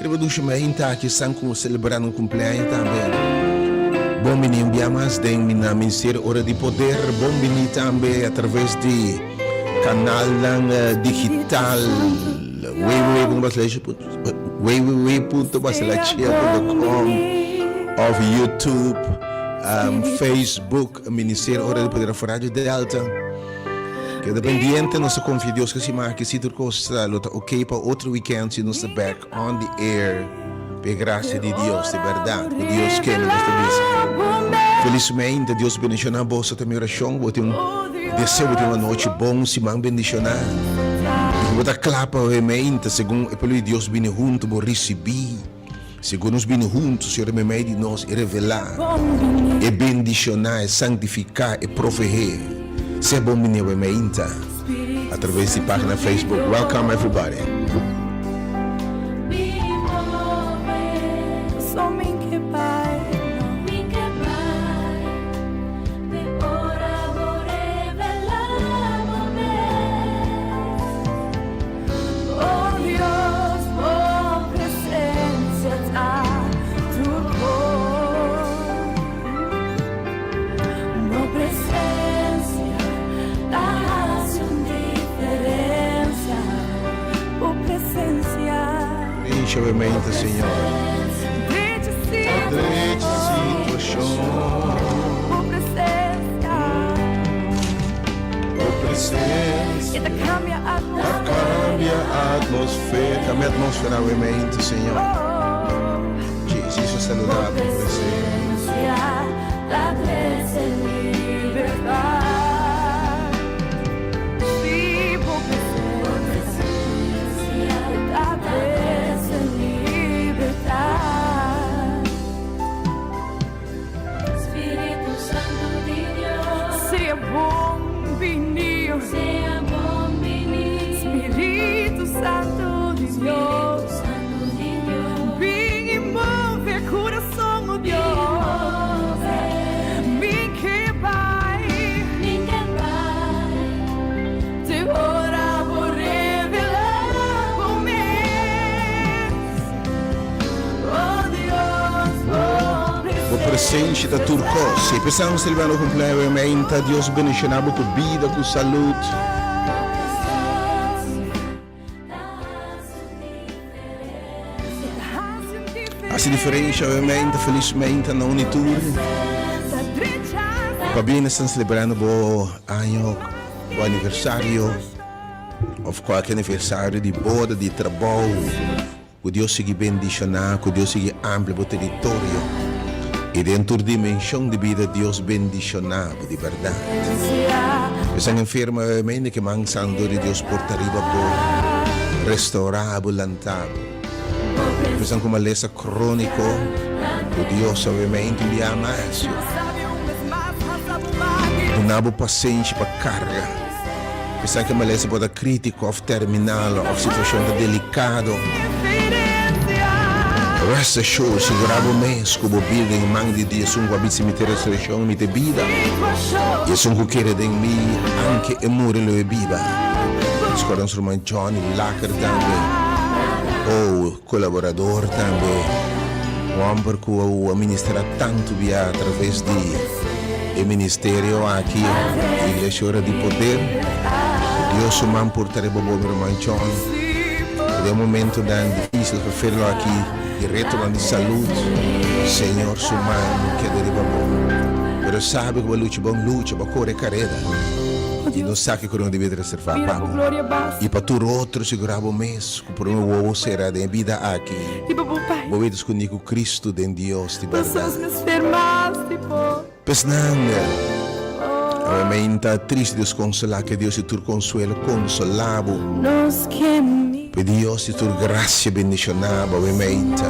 Riba dushi mainta aki esnan ku selebrá nan kumpleaño tambe. Bon bini un bia mas den mi na Ministerio Ora di Poder. Bon bini tambe atraves di kanalnan digital www.basilashia.com of YouTube, Facebook, Ministerio Ora di Poder of Radio Delta. Keda pendiente, nos ta confia Dios cu siman aki si tur cos lo ta ok pa otro weekend si nos ta back on the air p'e gracia di Dios, di berdad cu Dios kende nos ta bisa. Felizmente Dios bendiciona boso ta mi oracion, bo tin un deseo bo tin un anochi bon, siman bendiciona y cu bo ta cla pa obviamente segun e pueblo di Dios bini hunto bo ricibi. Segun nos bini huntu, Señor ta meimei di nos i revelá, e bendishoná, e santifiká, e proveé. Sea bon bini awe meinta atraves di página Facebook. Welcome everybody. Oh Dios, bo presencia ta tur cos. Bo presencia ta haci un diferencia. Bo presencia. Inchevemente, Señor. Drecha situacion. Bo presencia. Bo presencia. E ta cambia Ta cambia atmosfera. Cambia atmosfera awe mente, Señor. Jesus saluda bo presencia. Ta trece libertad. Si bo presencia ta trece libertad. Spiritu Santu di Dios. Sea bon bini. Sea bon bini. Spiritu Santu di Dios. Spiritu Santu di Dios. Bin i move kurason, o Dios. Mi ke bai. Mi ke bai. Te ora bo revelá bo mes. Bo presencia ta tur cos. Si pensamos celebrando cumpleaños awe meinta, Dios bendiciona bo cu bida, cu salud. Haci diferencia awe meinta, feliz meinta na uni tur. Pabien esnan celebrando bo año, bo aniversario of cualkier aniversario di boda, di trabou. Ku Dios sigui bendishoná, ku Dios sigui amplia bo teritorio i den tur dimenshon di bida Dios bendishoná bo di bèrdat. Esnan enfermo awe ke man santo di Dios por ta riba bo, restourá bo, lantá bo. Esnan ku malesa króniko, ku Dios awe un bia mas duna bo pasenshi pa karga. Esaki malesa por ta critico of terminal of situacion ta delicado. Rest assured, sigura bo mes cu bo bida den man di Dios, esun cu a bisti mi ta resurreccion, mi ta bida, y esun cu kere den mi, anke e muri lo e biba. Nos corda nos ruman Johnny Lacker tambe. Oh, colaborador tambe, un homber cu a ministra tanto bia atraves di e ministerio aki, Iglesia Ora di Poder. Cu Dios su man por ta riba bo, mi ruman John. Den momentonan dificil preferlo aki di retonan di salud, Señor su man keda riba bo. Pero sabi cu bo a lucha bon lucha, bo a core careda y no sa kico no debe reserva pa bo y pa tur otro. Sigura bo mes. Ku promé wowo sera den e bida aki, bo bida skundí ku Kristu den Dios di bèrdat. Pesnan, awe meinta tristu Dios konsolá, ke Dios di tur konsuelo konsolá bo. Pe Dios di tur grasia bendishoná bo awe meinta.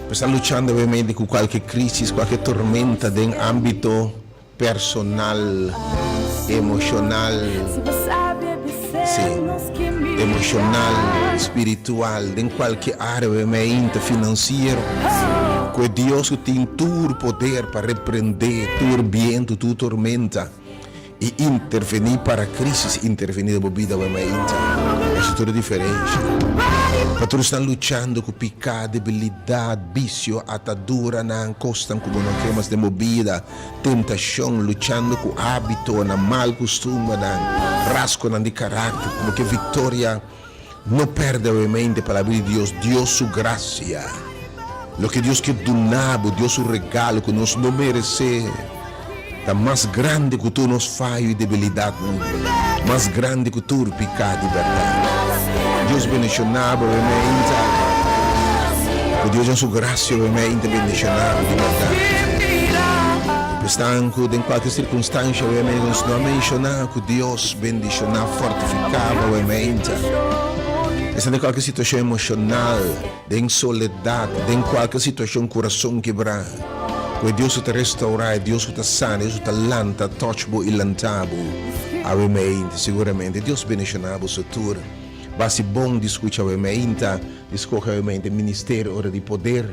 Pesnan luchando awe meinta ku kualke krisis, kualke tormenta den ámbito Personal, emoshonal, sí, emoshonal, spiritual, den kualke área bo meinta, finansiero, ku e Dios ku tin tur poder pa reprendé tur bientu, tur tormenta. I intervení para krísis intervení den bo bida wei mainta. Esei tur e diferensha. Pa tur esnan luchando ku piká, debilidat, bisio, ataduranan, kosnan ku bo no ke mas den bo bida, tentashon, luchando ku hábitonan, mal kustumbernan, rasgonan di karakter ku bo ke viktoria, no pèrdè wei mainta e Palabra di Dios, Dios su grasia. Loke Dios ke duna bo, Dios su regalo ku nos no meresé, ta mas grandi ku tur nos fayo i debilidatnan, mas grandi ku tur piká di bèrdat. Dios bendishoná bo, Wemeinta. Ku Dios den su grasia, Wemeinta, bendishoná bo di bèrdat. I pesnan ku den kualke sirkunstansha, Wemeinta, nos no a menshoná, ku Dios bendishoná, fortifiká bo, Wemeinta. Esnan den kualke situashon emoshonal. Den soledat, den kualke situashon kurason kibrá, ku e Dios ku ta restourá, e Dios ku ta sana, e Dios ku ta lanta, touch bo i lanta bo awe meinta. Siguramente Dios bendishoná boso tur. Basi bon di skucha awe meinta, di skohe awe meinta e ministerio Ora di Poder.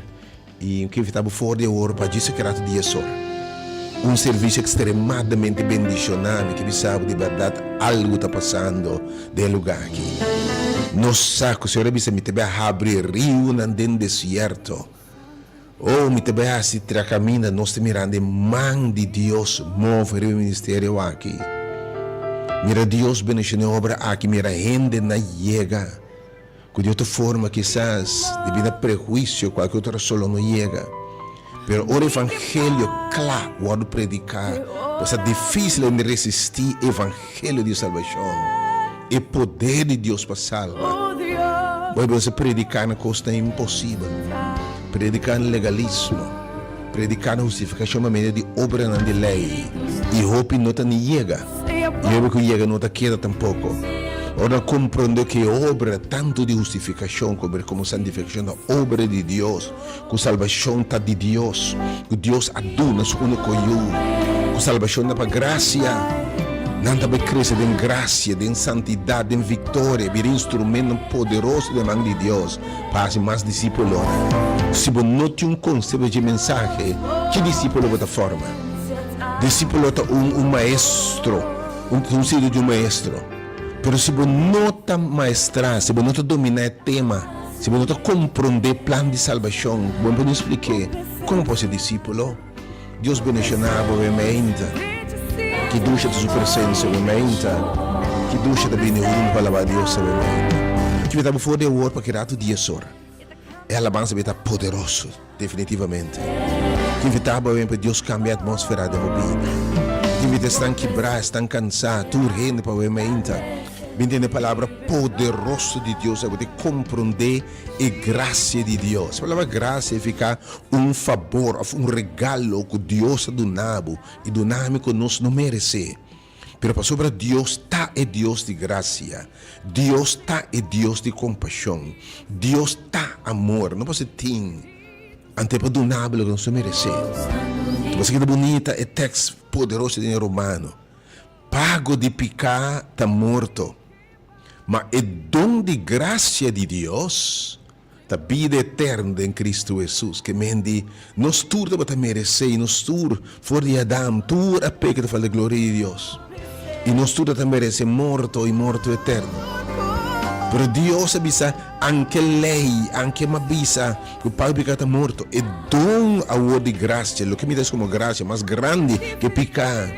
I ku invitá bo for di awor pa djis e krato di esor. Un servisio ekstremadamente bendishoná. Mi ke bisa bo di bèrdat algu ta pasando den e lugá aki. Nos sa ku Señor a bisa mi ta bai habri riunan den desierto. Oh, mi ta bai hasi tra kaminda. Nos ta mirando e man di Dios move riba e ministerio aki. Mira Dios bendishoná e obra aki. Mira hendenan yega. Ku di otro forma kisas debí na prehuisio kualke otro rason lo no yega. Pero ora evangelio kla wòrdu prediká, pues ta difísil hende resistí evangelio di salbashon, e poder di Dios pa salba. Bo a prediká na kosnan imposibel, prediká na legalismo, prediká na hustifikashon pa medio di obranan di lei, i hopi no ta ni yega. I hopi ku yega no ta keda tampoko. Ora nan komprondé ku e obra tantu di hustifikashon komo santifikashon ta obra di Dios, ku salbashon ta di Dios, ku Dios a duna su úniko Yu, ku salbashon ta pa grasia, nan ta bai krese den grasia, den santidat, den viktoria, bira instrumentonan poderoso den man di Dios pa hasi mas disípulonan. Si bo no tin un konsepto dje mensahe, ki disípulo bo ta forma? Disípulo ta un un maestro, un un sido di un maestro. Pero si bo no ta maestrá, si bo no ta dominá e tema, si bo no ta komprondé e plan di salbashon, bo no por ni splik'é, kon bo por ser disípulo? Dios bendishoná bo wemeinta. Ki dusha ta su presensia wemeinta. Ki dusha ta bini huntu pa alabá Dios wemeinta. Ki mi ta bo for di awor pa ki ratu diesora. E alabansa bay ta poderoso, definitivamente. Ki invita bo awen pa Dios cambia e atmosfera den bo bida. Ki invita esnan kibrá, esnan cansá, tur hende pa awen mainta bin tende e palabra poderoso di Dios, abo ta comprende e gracia di Dios. E palabra gracia significa un fabor of un regalo cu Dios a duna bo y duna mi cu nos no merece. Pero pasobra Dios ta e Dios di grasia, Dios ta e Dios di kompashon, Dios ta amor, no pasobra e tin, anto e por duna bo loke nos ta meresé. Pasobra ki ta bunita e tèks poderoso den Romano, Pago di piká ta morto, ma e don di grasia di Dios Ta bida eterno den Cristo Hesus. Ke men di, nos tur tabata meresé i nos tur, for di Adam, tur a peka ta falta gloria di Dios. I nos tur tabata meresé morto i morto eterno. Pero Dios a bisa, anke lei, anke m'a bisa ku pago di piká ta morto, e don awor di grasia, loke mi ta hasi komo grasia mas grandi ke piká,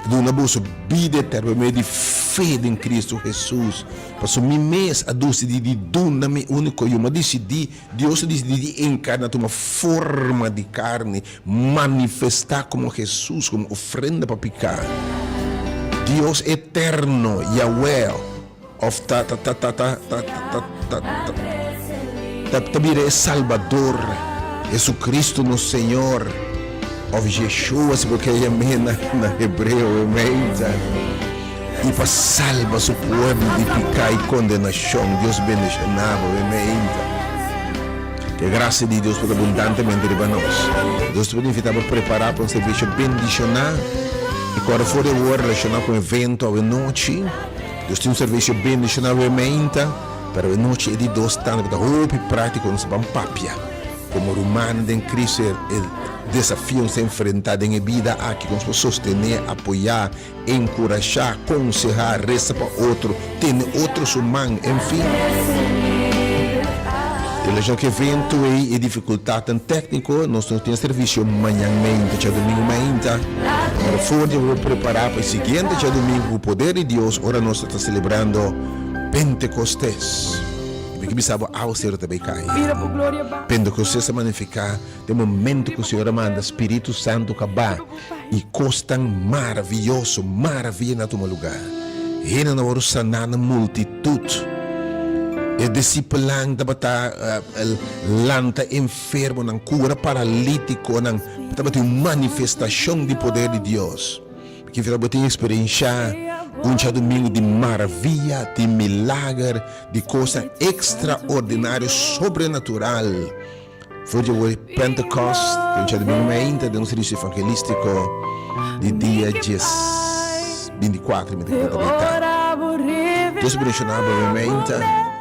ta duna boso bida eterno pa medio di fe den Cristo Hesus. Pasobra mi mes a dusidí di duna mi úniko Yu. Mi a disidí, Dios a disidí di enkarná, tuma forma di karni, manifestá komo Hesus, komo ofrenda pa piká. Dios eterno, Yahweh, òf ta, ta, ta, ta, ta, ta, ta, ta, ta, ta, ta bira e Salbador, Hesukristu nos Señor, òf Yeshua, si bo ke yam'é na, na hebreo, amén. I pa salba su pueblo di piká i kondenashon. Dios bendishoná bo meinta. Ke grasia di Dios por ta abundantemente riba nos. Dios ta por invitá bo prepará pa un servisio bendishoná i kòrda for di awor relashoná ku evento awenochi. Dios tin un servisio bendishoná awe meinta, pero awenochi e di dos tanda ku ta hopi práktiko nos ta ban papia. Komo rumannan den Cristo e desafio nos ta enfrentá den e bida aki, kon nos por sostené, apoyá, enkurashá, konsehá, resa pa otro, tene otro su man, en fin. Relashon ku evento ei e difikultatnan tékniko, nos no tin servisio mañan meinta, djadumingu mainta. Pero for di bo prepará pa e siguiente djadumingu ku poder di Dios ora nos ta selebrando Pentekostes. Mi ke bisa bo awaseru ta bay kai. Pentecostes ta magnifica den momento cu Señor a manda Spiritu Santo caba y cosnan maravilloso, maravillanan a tuma lugar. Hendenan a worde sana na multitud. E discipelnan tabata lanta enfermonan, cura paraliticonan. Tabatin un manifestacion di poder di Dios. Kifera bo tin experiencia un djadumingu di maravilla, di milager, di cosnan extraordinario, sobrenatural. For di awor Pentecost, un djadumingu mainta den un servicio evangelistico di dia djes 24 mi ta kere ta bay ta. Dios a bendiciona bo mainta,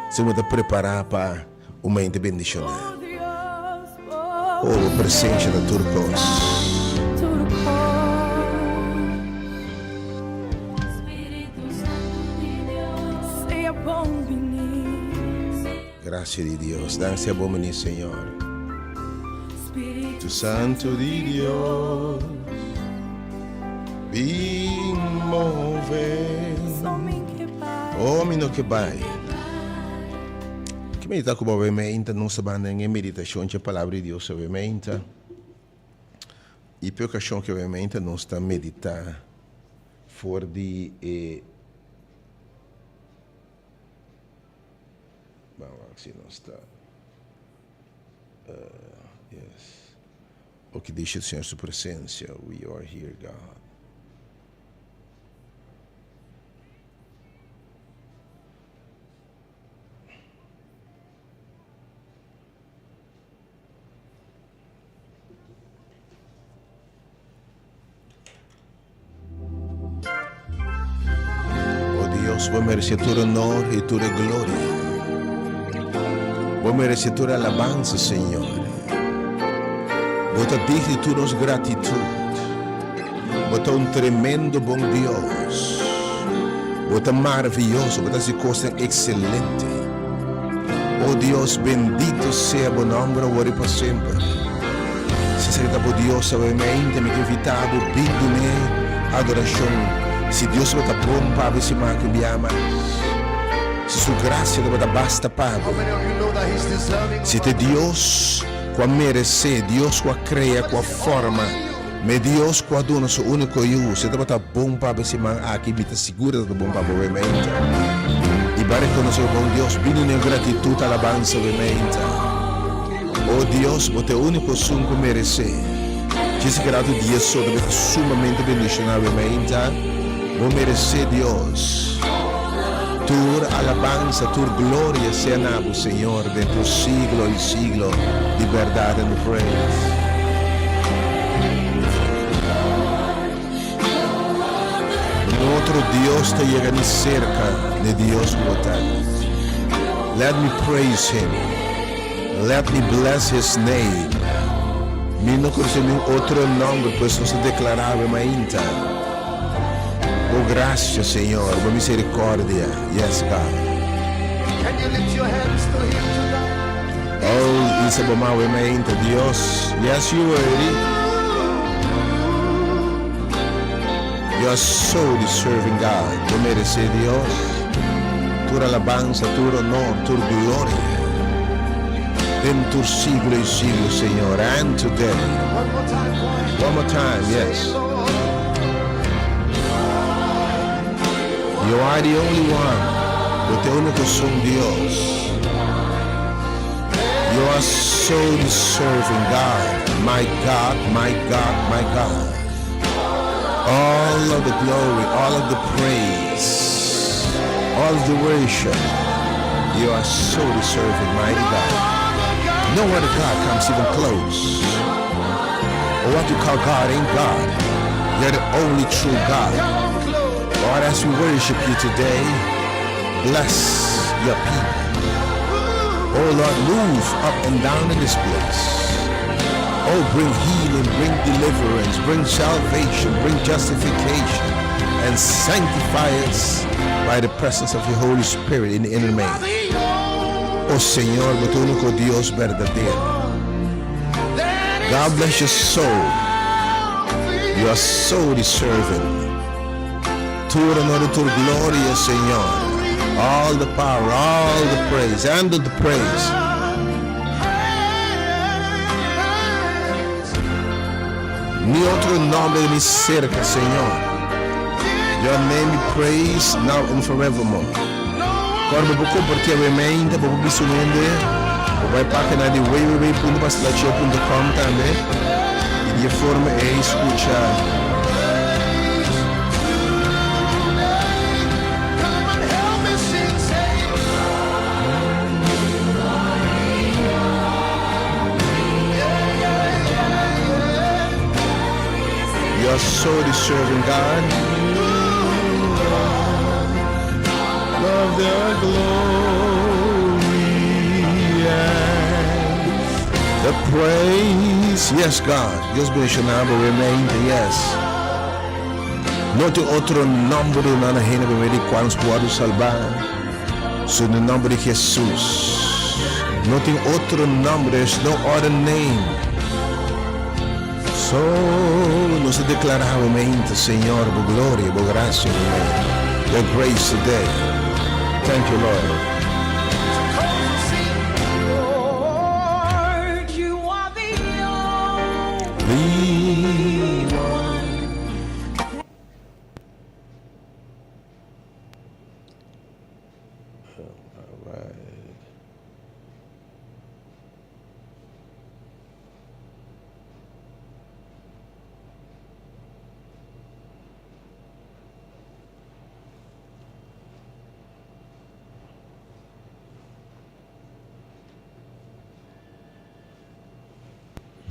si bo ta prepara pa un mainta bendiciona. Oh, bo presencia ta tur cos. Gracia di Dios. Dan sea bo meni, Señor. Tu Santo di Dios. Bin move. Oh, mi no ke bai. Ki meditá ku bo awe meinta? Nos ta banda den e meditashon dje Palabra di Dios awe meinta. I p'e okashon ku awe meinta nos ta meditá for di e Ban wak si nos ta Yes. Oki dishi Señor su presensia. We are here, God. Oh Dios, bo merece tur honor y tur gloria. Bo merece tur alabanza, Señor. Bo ta digno di tur nos gratitud. Bo ta un tremendo bon Dios. Bo ta maraviyoso, bo ta haci cosnan excelente. O Dios, bendito sea bo nomber awor y pa semper. Si esaki ta bo Dios awemente, mi ta invita bo bin dun'é adoracion. Si Dios tabata bon pa bo, e siman aki un biaha mas. Si su gracia tabata basta pa bo. Si ta e Dios cu a merece, Dios cu a crea, cu a forma. Me Dios cu a duna su unico Yu, si e tabata bon pa bo e siman aki, mi ta sigur e tabata bon pa bo wemente. Y bo a reconoce bo bon Dios, bini na gratitud, alabansa wemente. O Dios, bo ta e unico esun cu merece. Djis e rato di Yeso ta bira sumamente bendiciona wemente. Bo merece, Dios. Tur alabansa, tur gloria sea na bo, Señor, den tur siglo y siglo di berdad and praise. No otro Dios ta yega ni cerca di Dios cu bo ta. Let me praise him. Let me bless his name. Mi no conoce niun otro nomber, pues nos ta declara awe mainta. Bo gracia, Señor, bo misericordia. Yes, God. Can you lift your hands to him tonight? Oh, isa bo man we mainta, Dios. Yes, you worthy. You are so deserving, God. Bo merece, Dios. Tur alabanza, tur honor, tur gloria. Den tur siglo y siglo, Señor. And today. One more time, choir. One more time, yes. Say, Lord. You are the only one. Bo ta e único esun Dios. You are so deserving, God. My God, my God, my God. All of the glory, all of the praise, all of the worship. You are so deserving, mighty God. No other God comes even close. Or what you call God ain't God. You're the only true God. Lord, as we worship you today, bless your people. Oh Lord, move up and down in this place. Oh, bring healing, bring deliverance, bring salvation, bring justification, and sanctify us by the presence of your Holy Spirit in the inner man. Oh Señor, bo ta úniko Dios berdadero. God bless your soul. You are so deserving. Tur honor i tur gloria, Señor. All the power, all the praise, and the praise. Ni otro nomber ni cerca, Señor. Your name be praised now and forevermore. Kòrda bo kompartí awe meinta bo por bisa un hende bo bai página di www.pastelachio.com tambe i di e forma ei skucha You are so deserving God. Of the glory and the praise. Yes, God. Dios bendiciona bo remente, yes. No tin otro nomber duna na hende pa medio di cual nos por wordo salba, sino e nomber di Jesus. No tin otro nomber, there is no other name. So nos ta declara awe Señor, bo gloria, bo gracia, Your grace today. Thank you, Lord. Lord, you are the only one. All right.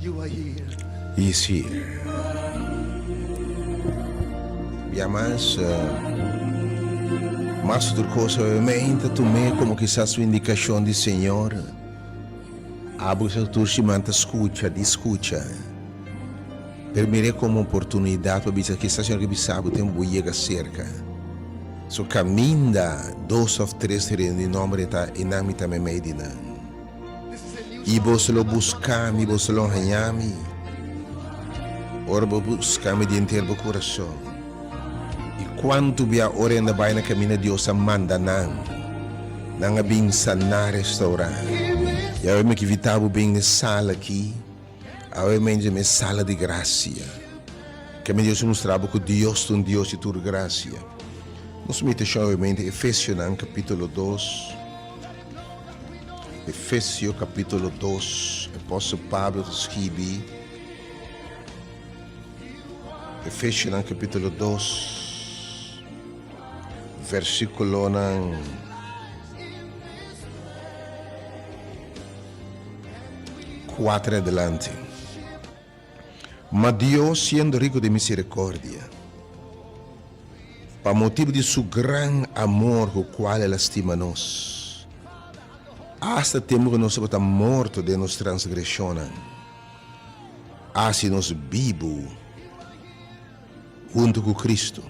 You are here. He's here. Ya mas, mas otro cosa, obviamente, tum'é como kisas un indicacion di Señor. Abo kisas tur siman ta scucha, di scucha. Pero mir'é como oportunidad pa bisa, kisas Señor ke bisa bo tempo bo yega cerca. So caminda dos of tres ta reuni nomber e ta, enan mi ta meimei di nan. I boso lo buska mi, boso lo haña mi, ora bo buska mi di henter bo kurason. I kuantu bia ora hende bai na kaminda Dios a manda nan, nan a bin saná, restourá. I awe mi ke invitá bo bin na e sala aki, awe mi e sala di grasia. Ke mi Dios a mustra bo ku Dios ta un Dios di tur grasia. Nos meditashon awe mente Efesionan kapítulo dos. Efesio capítulo dos, Apóstol Pablo ta skibi Efesionan capítulo dos, versículonan cuatro adelante. Ma Dios, siendo rico den misericordia, pa motibu di Su gran amor cu cual El a stima nos, hasta tempu cu nos tabata morto den nos transgresionnan, a haci nos bibu hunto cu Cristo,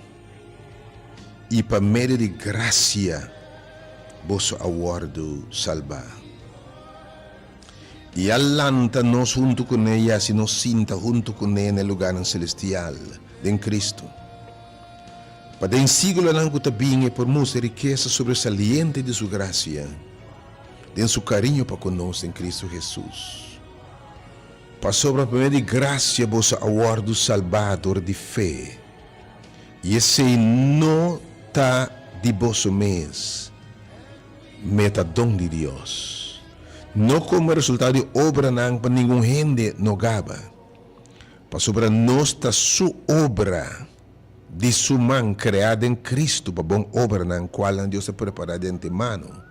y pa medio di gracia boso a wordo salba. I a lanta nos huntu kuné i hasi nos sinta huntu kuné na e lugánan selestial den Kristu, pa den siglonan ku ta bin e por mustra e rikesa sobresaliente di su grasia den su kariño pa ku nos den Kristu Hesus. Pasobra pa medio di grasia boso a wòrdu salbá dor di fe, i esei no ta di boso mes, Meta don di Dios. No komo resultado di obranan pa ningun hende no gaba, pasobra nos ta Su obra di Su man kreá den Kristu pa bon obranan kualnan Dios a prepará di antemano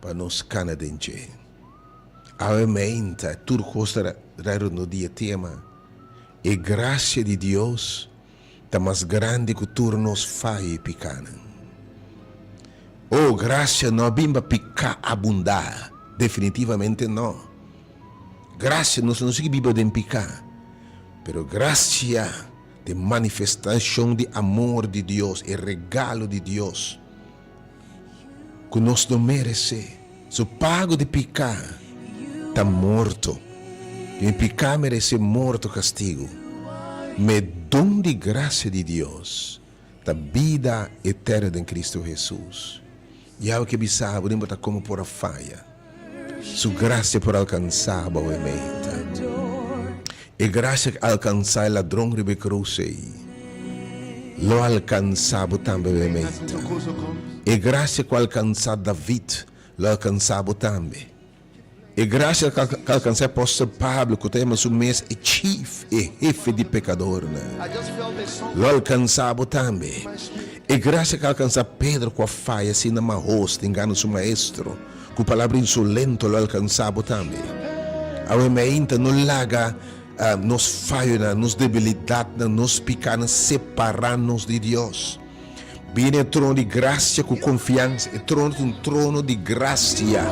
pa nos kana den dje. Awe meinta tur kos ta rai rondó di e tema, E grasia di Dios ta mas grandi ku tur nos faya i pikánan. Oh, grasia no a bin pa piká abundá, definitivamente no. Grasia, nos no sigui biba den piká, pero grasia ta e manifestashon di amor di Dios, e regalo di Dios ku nos no meresé. Su pago di piká ta morto, i mi piká meresé morto kastigu. Ma e don di grasia di Dios ta bida eterno den Kristu Hesus. Yahweh ke bisa bo den bo ta komo por a faya. Su grasia por alkansá bo awe meinta. E grasia ku a alkansá e ladron riba e krus ei, lo alkansá bo tambe awe meinta. E grasia ku a alkansá David, lo alkansá bo tambe. E grasia ku a alkansá e apòstel Pablo, ku ta yama su mes e chief, e hefe di pekadornan, lo alkansá bo tambe. E grasia ku a alkansá Pedro, ku a faya asina mahos den gana su maestro ku palabra insolento, lo alkansá bo tambe. Awe meinta no laga nos fayonan, nos debilidatnan, nos pikánan separá nos di Dios. Bini e trono di grasia ku konfiansa. E trono ta un trono di grasia.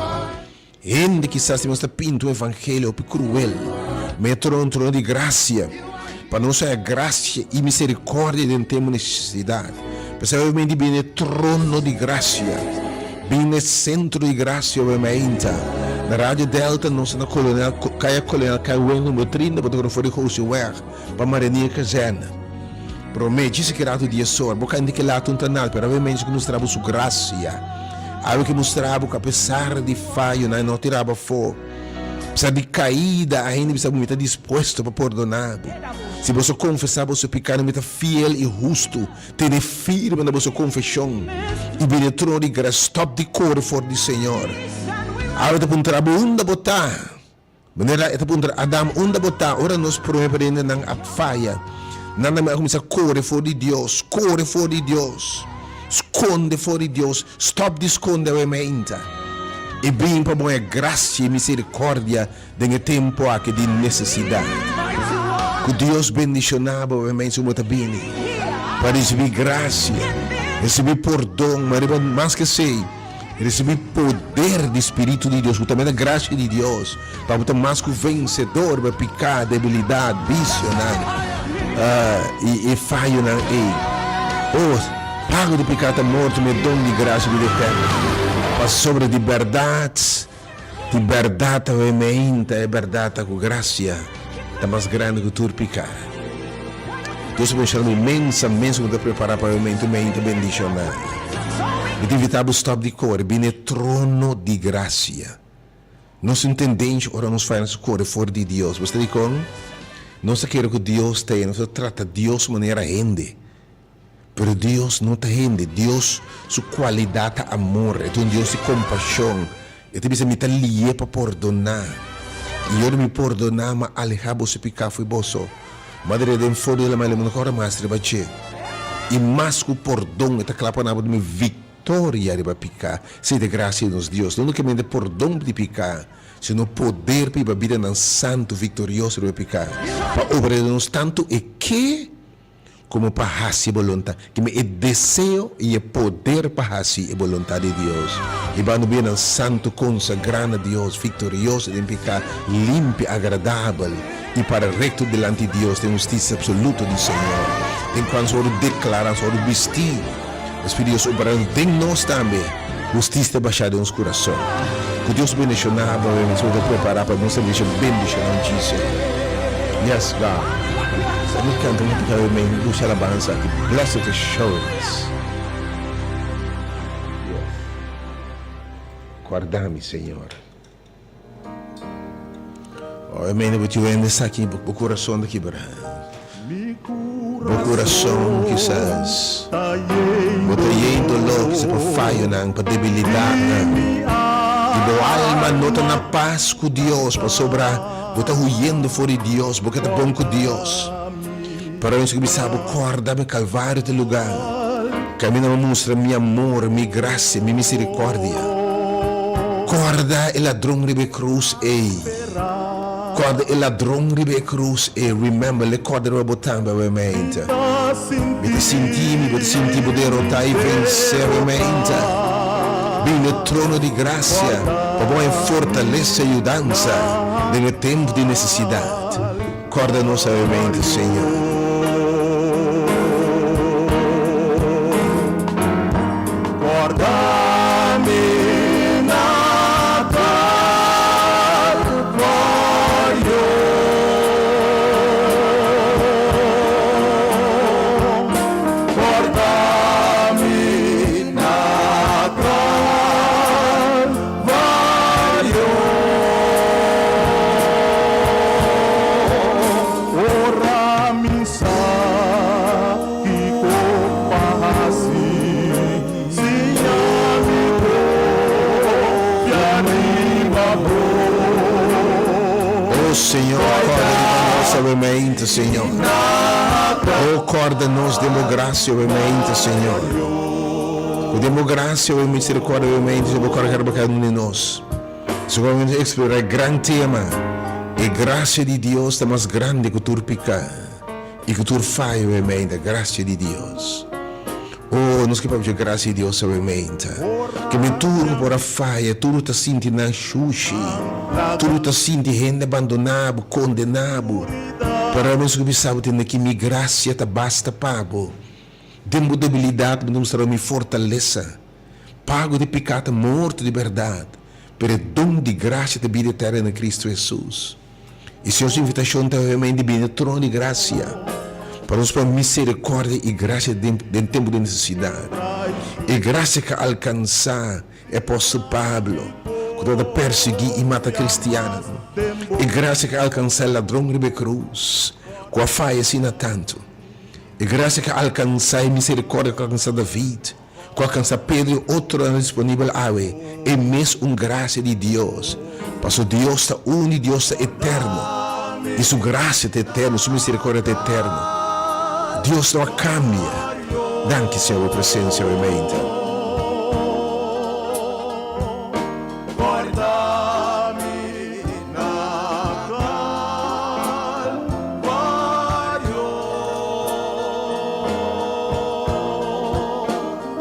Hende kisas tin ta pinta un evangelio hopi kruel, ma e trono un trono di grasia pa nos haña grasia i miserikordia den tempu nesesidat. P'esei obviamente bini e trono di grasia, bini e sentro di grasia obviamente. Na Radio Delta nos ta na Kolonel, Kaya Kolonel Kaiwen numero 30, bo ta kore for di Gosieweg pa Marinier Kazerne. Promé, djis ki ratu di e sor, bo ka indiké latu un ta nada, pero awe mens ku mustra bo su grasia. Awe ke mustra bo ku apesar di fayonan e no tira bo afó. Apesar di kaida, ainda bisa bo mi ta dispuesto pa pordoná bo. Si boso konfesá boso pikánan, mi ta fiel i hustu, tene firme na boso konfeshon i bini e trono di grasia. Stòp di kore for di Señor. Awe ta puntra bo, Unda bo ta? Manera e ta puntra Adam, Unda bo ta? Ora nos prome parientenan a faya, nan tambe a kuminsá kore for di Dios, kore for di Dios, skonde for di Dios. Stòp di skonde awe meinta i bin pa bo haña grasia i miserikòrdia den e tempu aki di nesesidat. Ku Dios bendishoná bo awe meinta ku bo ta bini pa risibí grasia, risibí pordon, ma riba mas ke esei, Risibí poder di Spiritu di Dios, ku tambe ta grasia di Dios, pa bo ta mas ku vensedor riba piká, debilidat, bisionan i e fayonan ei. O, pago di piká ta morto, ma e don di grasia bida eterno. Pasobra di bèrdat, di bèrdat awe meinta, e bèrdat ta ku grasia ta mas grandi ku tur piká. Dios a bendiciona bo inmensamente ku bo ta prepara pa e momento meinta bendiciona. Mi ta invita bo stop di kore bini e trono di gracia. Nos tin tendencia ora nos faya nos ta kore for di Dios. Bo sa dikon? Nos ta kere ku Dios ta e, nos ta trata Dios manera hende. Pero Dios no ta hende. Dios su kualidat ta amor. E ta un Dios di kompashon. E ta bisa, Mi ta lié pa pordoná. I ora mi pordoná, mi a alehá boso piká fo'i boso. Madre den for di la mi no kòrda mas riba dje. I mas ku pordon, e ta kla pa nabo di mi viktoria riba piká. Esei ta e grasia di nos Dios, no únikamente pordon di piká, sino poder pa hiba bidanan santu, viktorioso riba piká, pa obra den nos tantu e ke Komo pa hasi e boluntat. Keme e deseo i e poder pa hasi e boluntat di Dios. Hibando bianan santu, konsagrá na Dios, viktorioso den piká, limpi, agradabel i para rekto dilanti Dios den hustisia apsoluto di Señor. Den kua nos wòrdu deklará, nos wòrdu bistí, e Spiritu di Dios obrando den nos tambe, hustisia ta bashá den nos kurason. Ku Dios bendishoná bo, nos ta prepará pa nos servisio bendishoná muchisimo. Yes, God. Mi canta un poco mi lucha alabanza aki. Blessed assurance. Yes. Guarda mi, Señor. Oh, e mene bo ti wende esaki, bo, bo corazon ta kibra. Bo corazon kisas bo ta yen dolor, kisas pa fayonan, pa debilidadnan. I bo alma no ta na pas cu Dios pasobra Bo ta huyendo for di Dios, bo ke ta bon ku Dios. Pero nos ke bisa bo, Kòrda mi Kalvario ta e lugá kaminda mi a mustra mi amor, mi grasia, mi miserikòrdia. Kòrda e ladron riba e krus ei. Kòrda e ladron riba e krus ei. Remember, le kòrda riba bo tambe awe meinta. Mi ta sinti mi, bo ta sinti bo derotá i vensé awe meinta. Bini e trono di grasia pa bo haña fortalesa i yudansa den e tempu di nesesidat. Kòrda nos sabiamente, Señor. Ora mi sa kiko pa hasi, siña mi konfia riba bo. Oh Señor, corda riba nos awemente, Señor. Oh, corda nos den bo gracia awemente, Señor. Cu den bo gracia awe misericordia awemente, Señor, bo corda riba cada un di nos. Señor, nos explora e gran tema, e gracia di Dios ta mas grande cu tur pica y cu tur fayo awemente, gracia di Dios. Oh, nos ke papia dje gracia di Dios awemente. Ke men tur ku por a faya, tur ta sinti nan shushi, tur ta sinti hende abandona bo, kondena bo. Pero nos ke bisa bo tende ki mi gracia ta basta pa bo. Den bo debilidat mi ta mustra bo mi fortalesa. Pago di piká ta morto di bèrdat, pero e don di grasia ta bida eterno na Kristu Hesus. I Señor su invitashon ta awe di bini e trono di grasia pa nos por miserikòrdia i grasia den den tempu di nesesidat. E grasia ku a alkansá e apòstel Pablo ku tabata persiguí i mata kristiannan. E grasia ku a alkansá e ladron riba e krus ku a faya asina tantu. E grasia ku a alkansá e miserikòrdia ku a alkansá David. Ku alkansa Pedro i otronan disponibel awe, e mes un grasia di Dios. Paso Dios ta un i Dios ta eterno, i Su grasia ta eterno, Su misericordia ta eterno. Dios no a kambia. Danki, Señor, bo presencia awe mainta.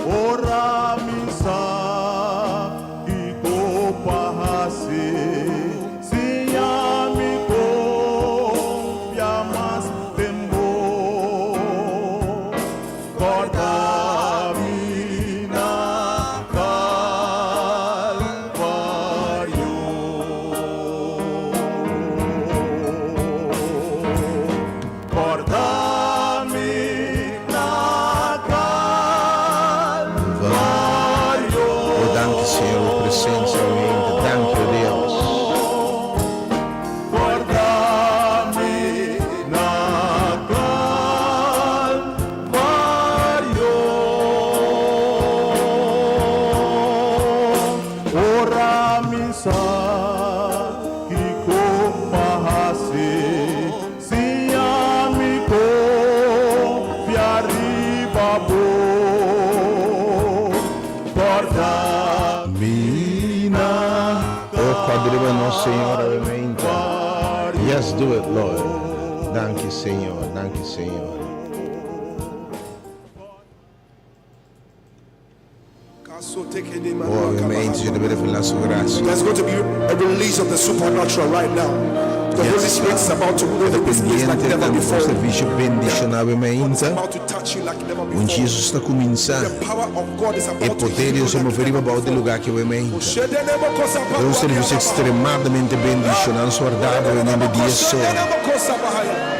Ora mi sa kiko pa hasi, siña mi konfia mas den bo. Kòrda mi na Kalvario. Kòrda mi na Kalvario. Oh, danki, Señor, bo presencia awe. Danki, oh Dios. Kòrda mi na Kalvario. Ora mi sa kiko pa hasi, siña mi konfia riba bo. Kòrda mi na. Oh, kòrda riba nos, Señor, awe mainta. Yes, do it, Lord. Danki, Señor. Danki, Señor. Oh, obviamente, Señor debe revelar su gracia. There's going to be a release of the supernatural right now. The Holy Spirit is about to move in this place like never before. Servicio bendiciona It's mainta. about to touch you like never Un before. Jesus ta cuminsa. The power of God is E about to poder heal di you Dios a like move riba never bou di before. lugar aki mainta. E un servicio extremadamente bendiciona. Nos warda bo den nomber di Jesus.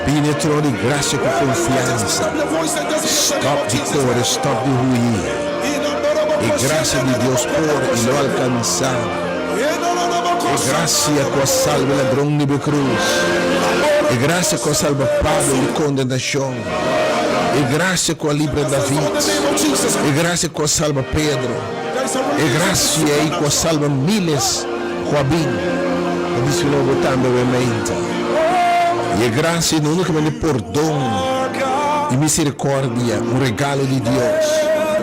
Bini e trono di gracia cu confiansa. Stop di core, stop di hui. E gracia di Dios por y lo alcansa. E gracia cu a salba e ladron di cruz. E gracia cu a salba Pablo di condenacion. E gracia cu a libra David. E gracia cu a salba Pedro. E gracia ey cu a salba miles cu a bin. Ta disfila bo tambe awe mainta. Y e gracia no unicamente pordon y misericordia, un regalo di Dios,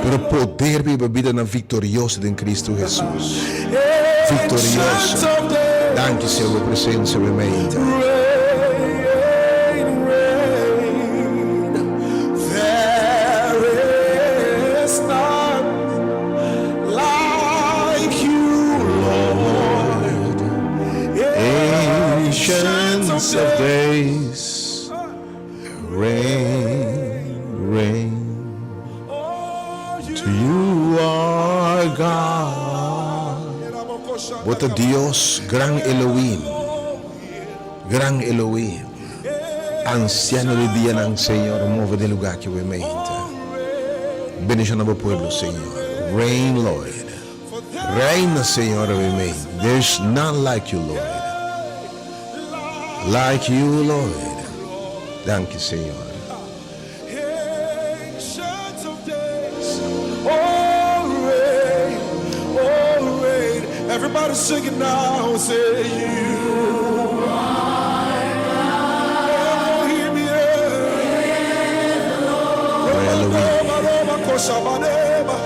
pero poder biba bidanan victorioso den Cristo Jesus. Victorioso. Danki Señor bo presencia awe mainta. of days, reign, reign. To you are God. Bo ta Dios, gran Elohim. Gran Elohim. Anciano di dianan, Señor, move den lugar aki awe mainta. Bendiciona bo pueblo, Señor. Reign, Lord. Reina, Señor, awe mainta. There's none like you, Lord. Like you, Lord. Danki, Señor. Ancient of days, oh reign, oh reign. Everybody sing it now, say you are Elohim, yeah. Elohim. Roma, Koshabaneba.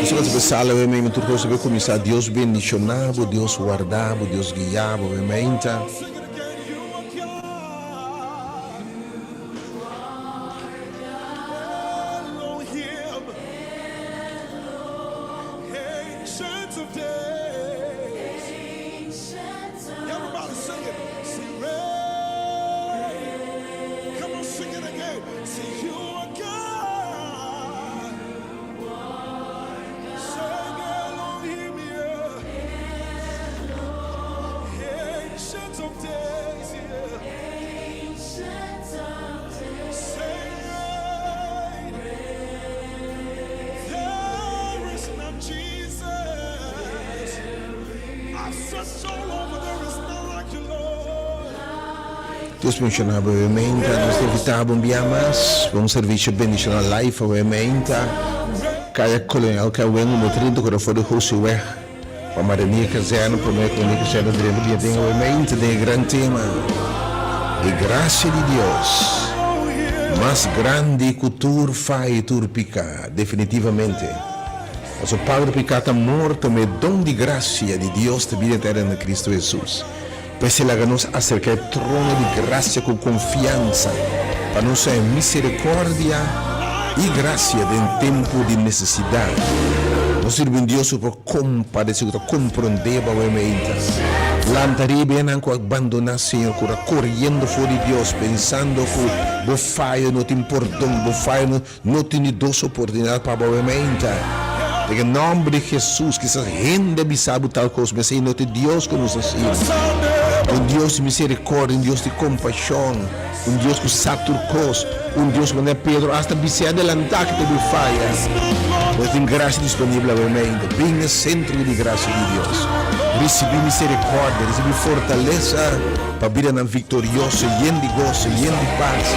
Nos ta pensa awe mainta tur kos a kuminsá. Dios bendishoná bo, Dios warda bo, Dios guia bo, mainta. Sing it again, you are God. Elohim, Ancient of days. Everybody sing it. Say reign. Come on, sing it again. Say you are God. Say Elohim, yeah. Ancient of days, yeah. Say reign. There is none, Jesus. I've searched all over, there is none like you, Lord. Dios bendishoná bo mainta. Nos ta invitá bo un biaha mas pa un servisio bendishoná live awe mainta. Kaya Kolonel Kawin, number 30, kore for di Hosiweg. Pa Marinier Kazerne, promé ku Marinier Kazerne drenta dia den awe mainta den e gran tema. E grasia di Dios mas grandi ku tur fayo, tur piká, definitivamente. Paso pago di piká ta morto, ma e don di grasia di Dios ta bida eterno na Kristu Hesus. P'esei laga nos aserká e trono di grasia ku konfiansa, pa nos haña miserikòrdia i grasia den tempu di nesesidat. Nos sirbi un Dios ku por kompadesé, ku ta komprondé bo awe meinta. Lanta riba enan ku a bandoná Señor, ku ta koriendo for di Dios, pensando ku bo fayo no tin pordon, bo fayo no tin di dos oportunidat pa bo awe meinta. Den e nòmber di Hesus, kisas hende a bisa bo tal kos, ma esei no ta e Dios ku nos ta sirbi. Un Dios di miserikòrdia, un Dios di kompashon, un Dios ku sa tur kos, un Dios ku manera Pedro asta bis'é adelantá ku ta bin faya. Nos tin grasia disponibel awe meinta. Bin na sentro di grasia di Dios. Risibí miserikòrdia, risibí fortalesa pa bidanan viktorioso, yen di goso, yen di pas,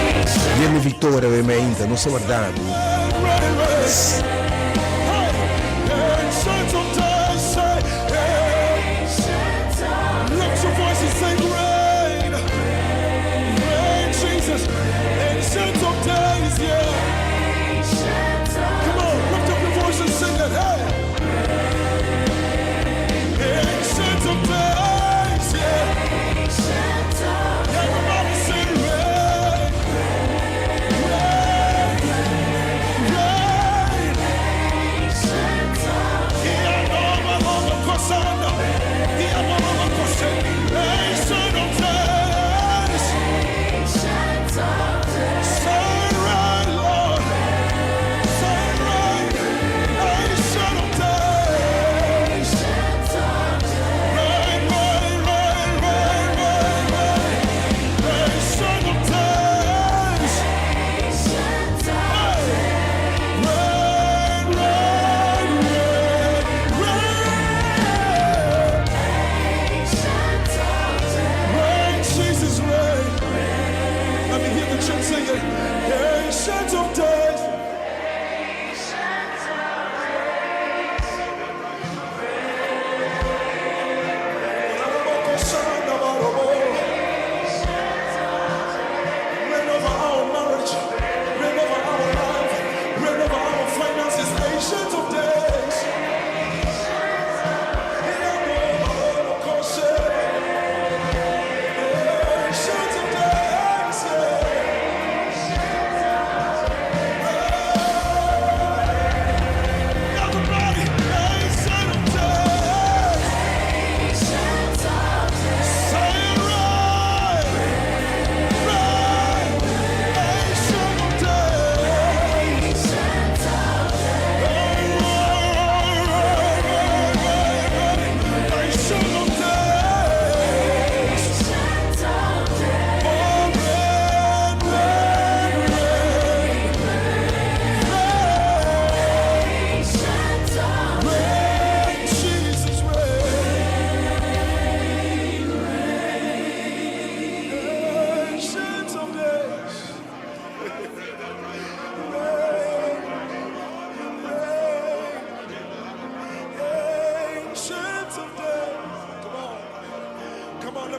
yen di viktoria awe meinta. Nos ta warda bo. Ancient of days, say, hey. Lift your voice and say, reign. Reign, Jesus. Ancient of days, yeah. Come on, lift up your voice and sing it. Hey. Ancient of days, yeah. Everybody sing, reign. Reign. Reign.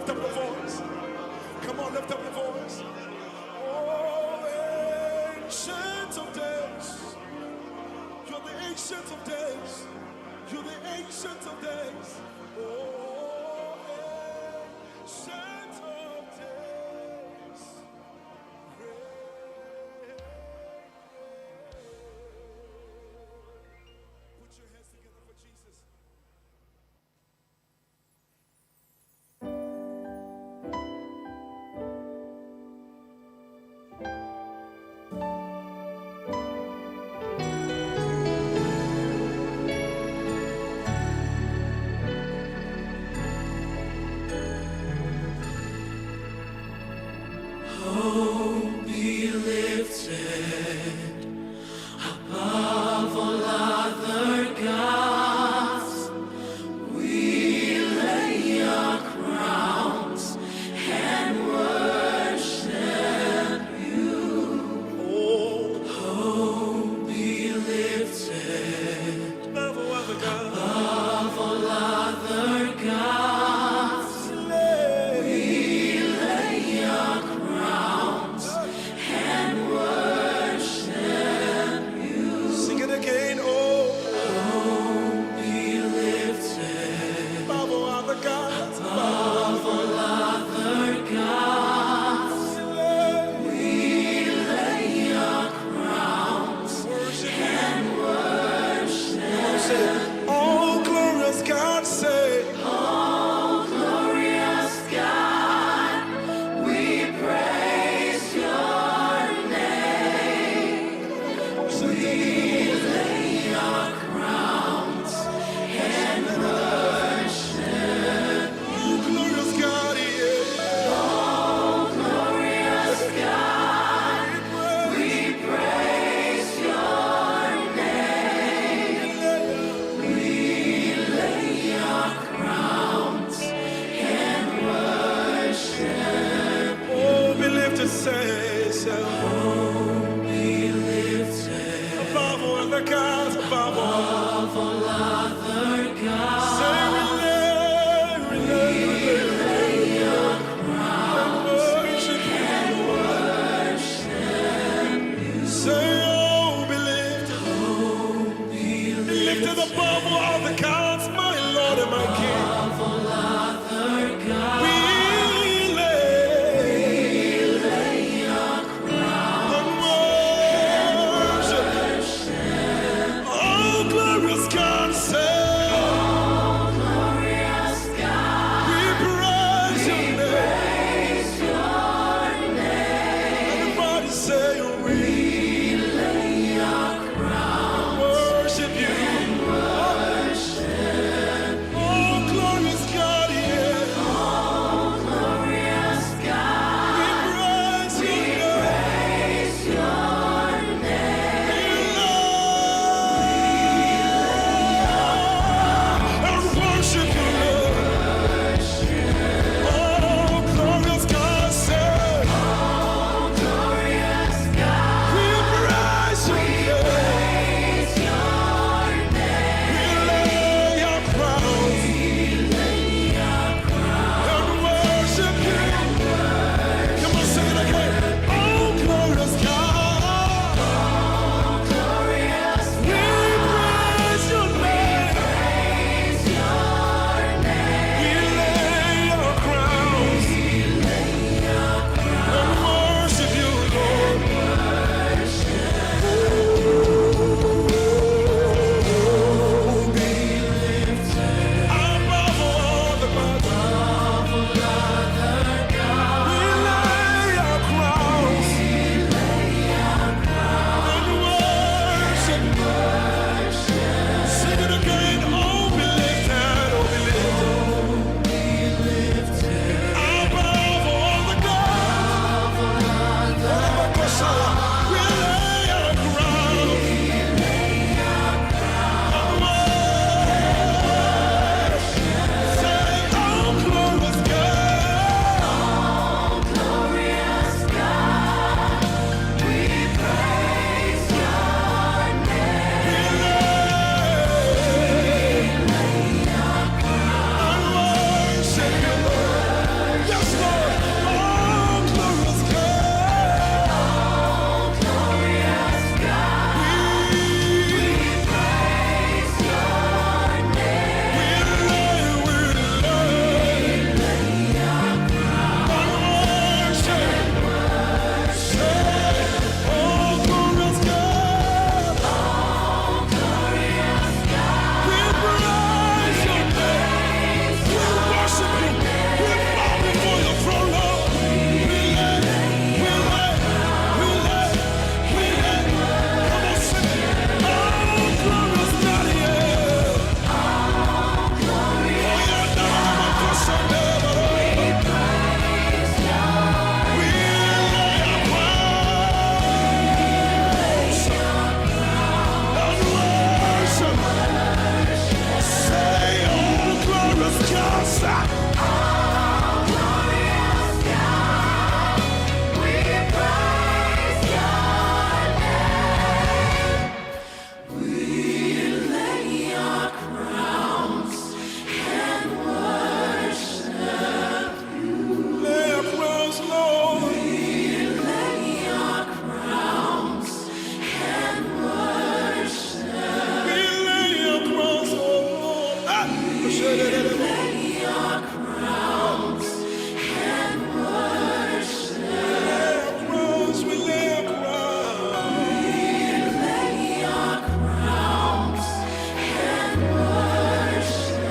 lift up your voice. Come on, lift up your voice. Oh, ancient of days. You're the ancient of days. You're the ancient of days. Oh, ancient of days. Put your hands together for Jesus. Be lifted above all other gods. We lay our crowns and worship you. Oh, be lifted Above all other gods. above all other gods. We lay our crowns and worship you. Sing it again. Oh, Be lifted above all other gods. above all other gods. We lay our crowns Worship you. and worship. Come on, say it. Oh, glorious God, say. Oh, Glorious God, we praise your name. We lay our crowns and worship you. Lay our crowns, Lord. We lay our crowns and worship. We lay our crowns, oh Lord. Ah! We lay our crowns and worship. We lay our crowns, we lay our crowns. We lay our crowns and worship.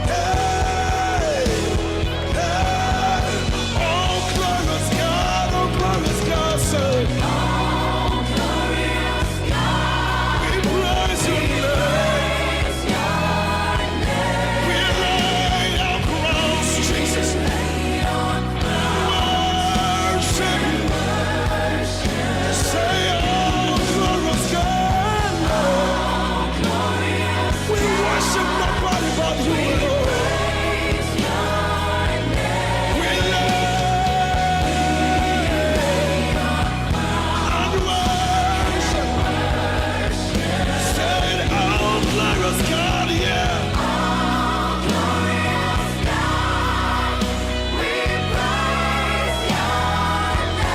Hey! Hey! Oh, glorious God, oh, glorious God, say, Oh, glorious God, we praise your name. praise your name. We lay our crowns, Jesus. Lay our crowns Worship you. worship. Say, oh, glorious God, Oh, glorious we worship nobody but you, Lord. praise your name. We lay and worship. Say, oh, glorious God, yeah. Oh, glorious God, we praise your name.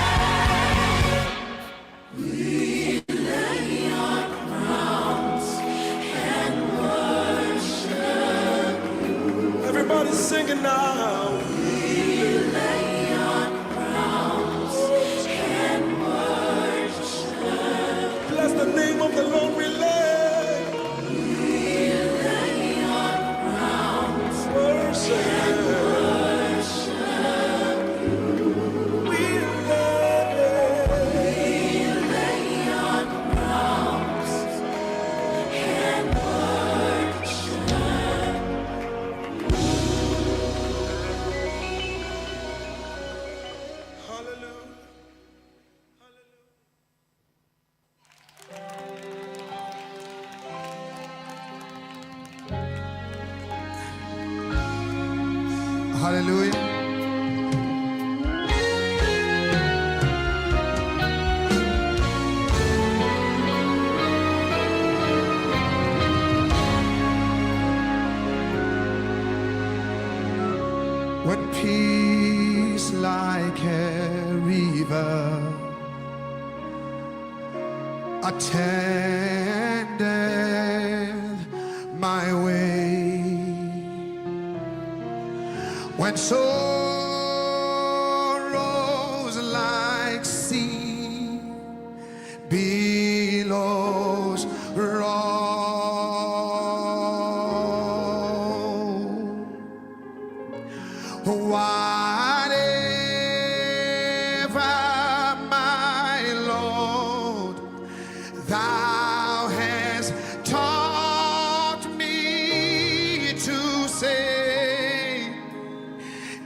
We lay our crowns and worship you. Everybody's singing now. We lay our crowns and worship. Bless the name of the Lord, we lay. We lay our crowns Worship. worship you. We lay. We lay our crowns and worship. Hallelujah. Hallelujah. When peace like a river attendeth my way, when sorrows like sea billows roll, whatever my Lord, thou hast taught me to say,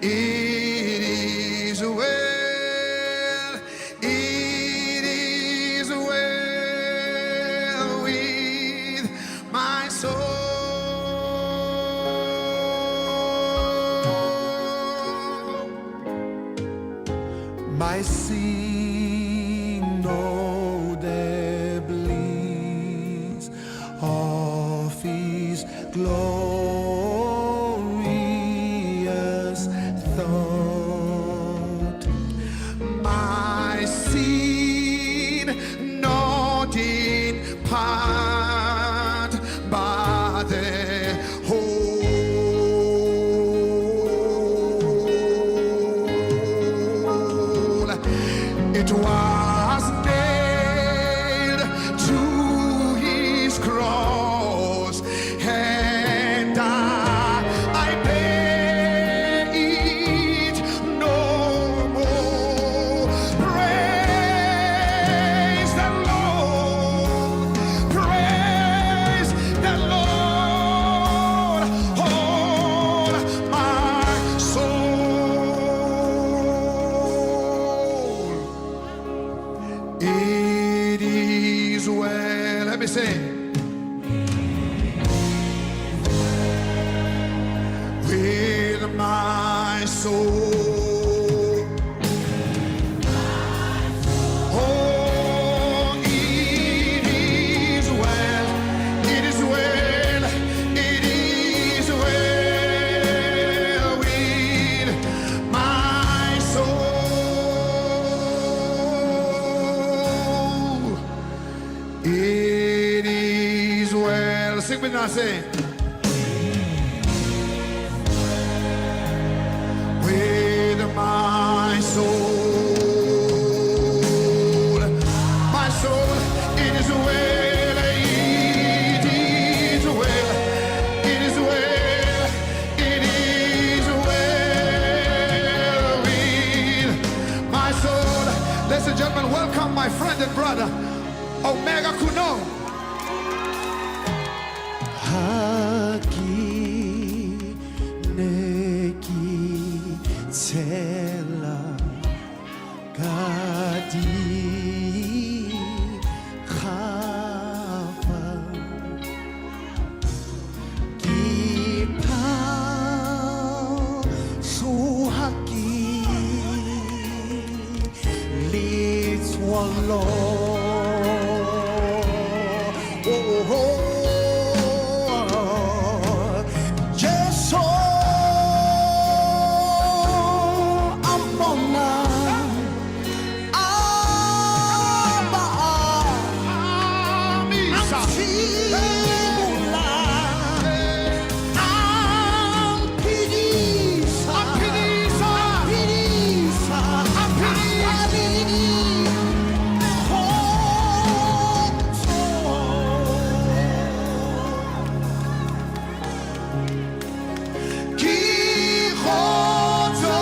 it is well, it is well with my soul. My sin, oh, the bliss of His glorious thought. My sin not in part, but the whole. With my soul. Oh, it is well, it is well, it is well with my soul. It is well. Sing with me now, say. With my soul. My soul, it is well, it is well, it is well, it is well with my soul. Ladies and gentlemen, welcome my friend and brother, Omega Kuno. Ha ke ne ke tshela ka dikgapa ke phashoha ke letswalo. Oh, oh, Jesu a mpona a ba Misa. a ntshimola, a mphedisa, A mphedisa. a mphedisa, A mphedisa. a le kgotso. Ke kgotso.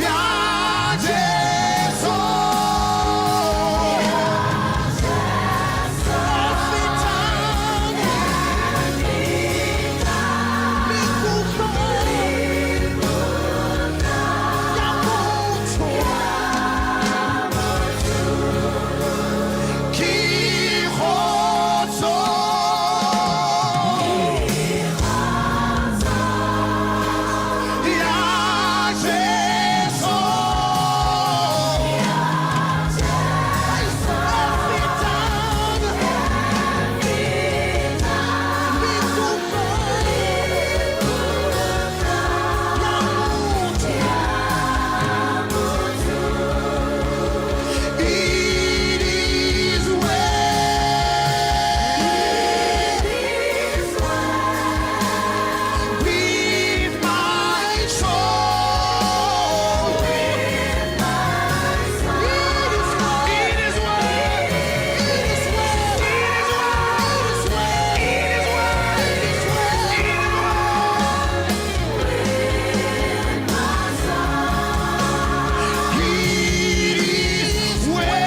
Ya Jesu. E fetang maikutlo ya motho. Ke kgotso. Ya Jesu. E fetang maikutlo ya motho. It is well with my soul. It is well. It is well. It is well. It is well. It is well. It is well. It is well. It is well. It is well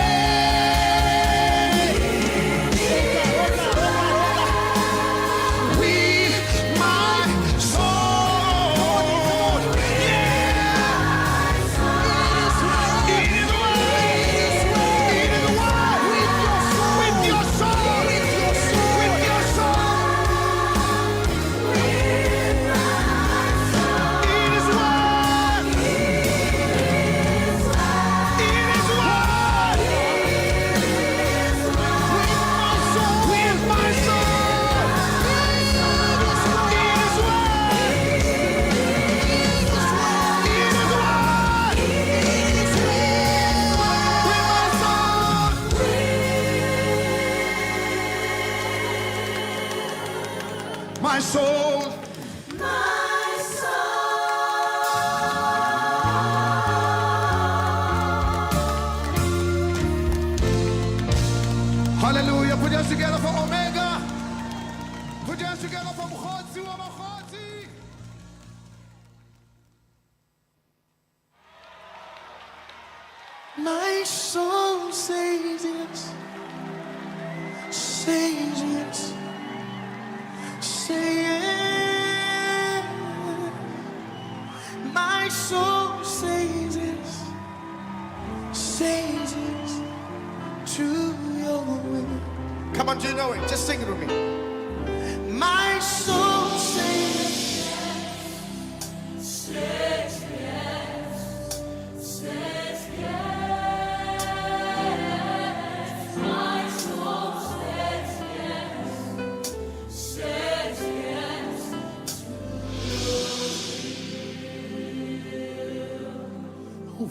with my soul. Yeah. It is well. It is well. With your soul. With your soul. With your soul. With your soul. It is well. It is well. With my soul. With my soul. It is well. It is well. It is well. It is well. It is well. With my soul. My soul. My Hallelujah. Put your hands together for Omega. Put your hands together for Mkhotsi wa Makhotsi. My soul says yes, says yes, say yes. My soul says yes, says yes to your will. Come on, do you know it? Just sing it with me. My soul says Says yes, says yes. My soul says yes, says yes.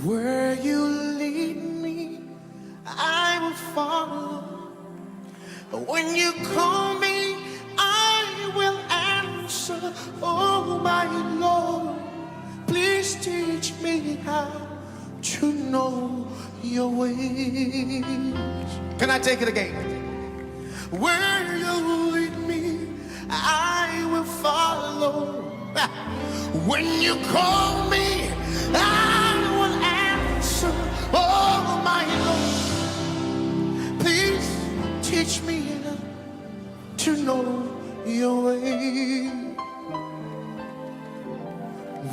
Where you lead me, I will follow. When you call me, I will answer. Oh, my Lord, please teach me how to know your ways. Can I take it again? Where you lead me, I will follow. When you call me, I will answer. Oh, my Lord, please teach me to know your way.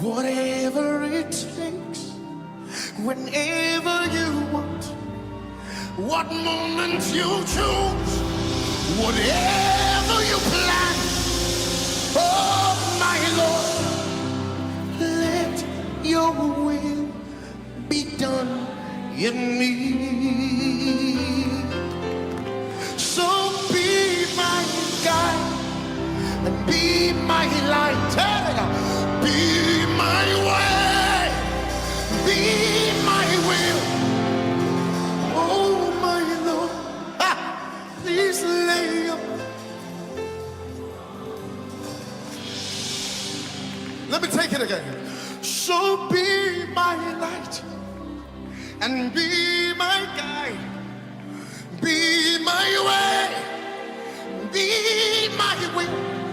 Whatever it takes, whenever you want, what moment you choose, whatever you plan, oh my Lord, let your will be done in me. So be my guide and be my light. Hey, Be my way, be my will. Oh my Lord, ah, please lay your Let me take it again. So be my light and be my guide, be my way, be my will.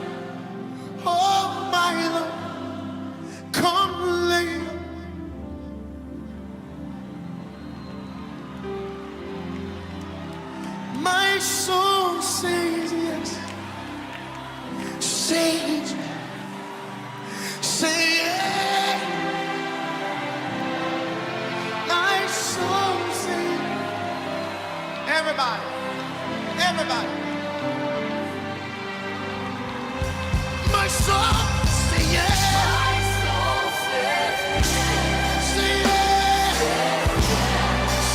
Oh my Lord, come lay. My soul says yes, says, say yes. My soul says, Everybody, everybody. my soul say yes, My soul says say yes,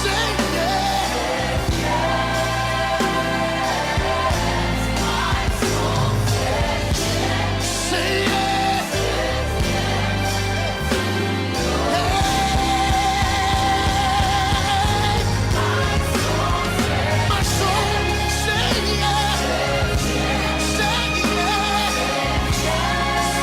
say yes. my soul says Say yes. Hey, my soul say yes. Say yes.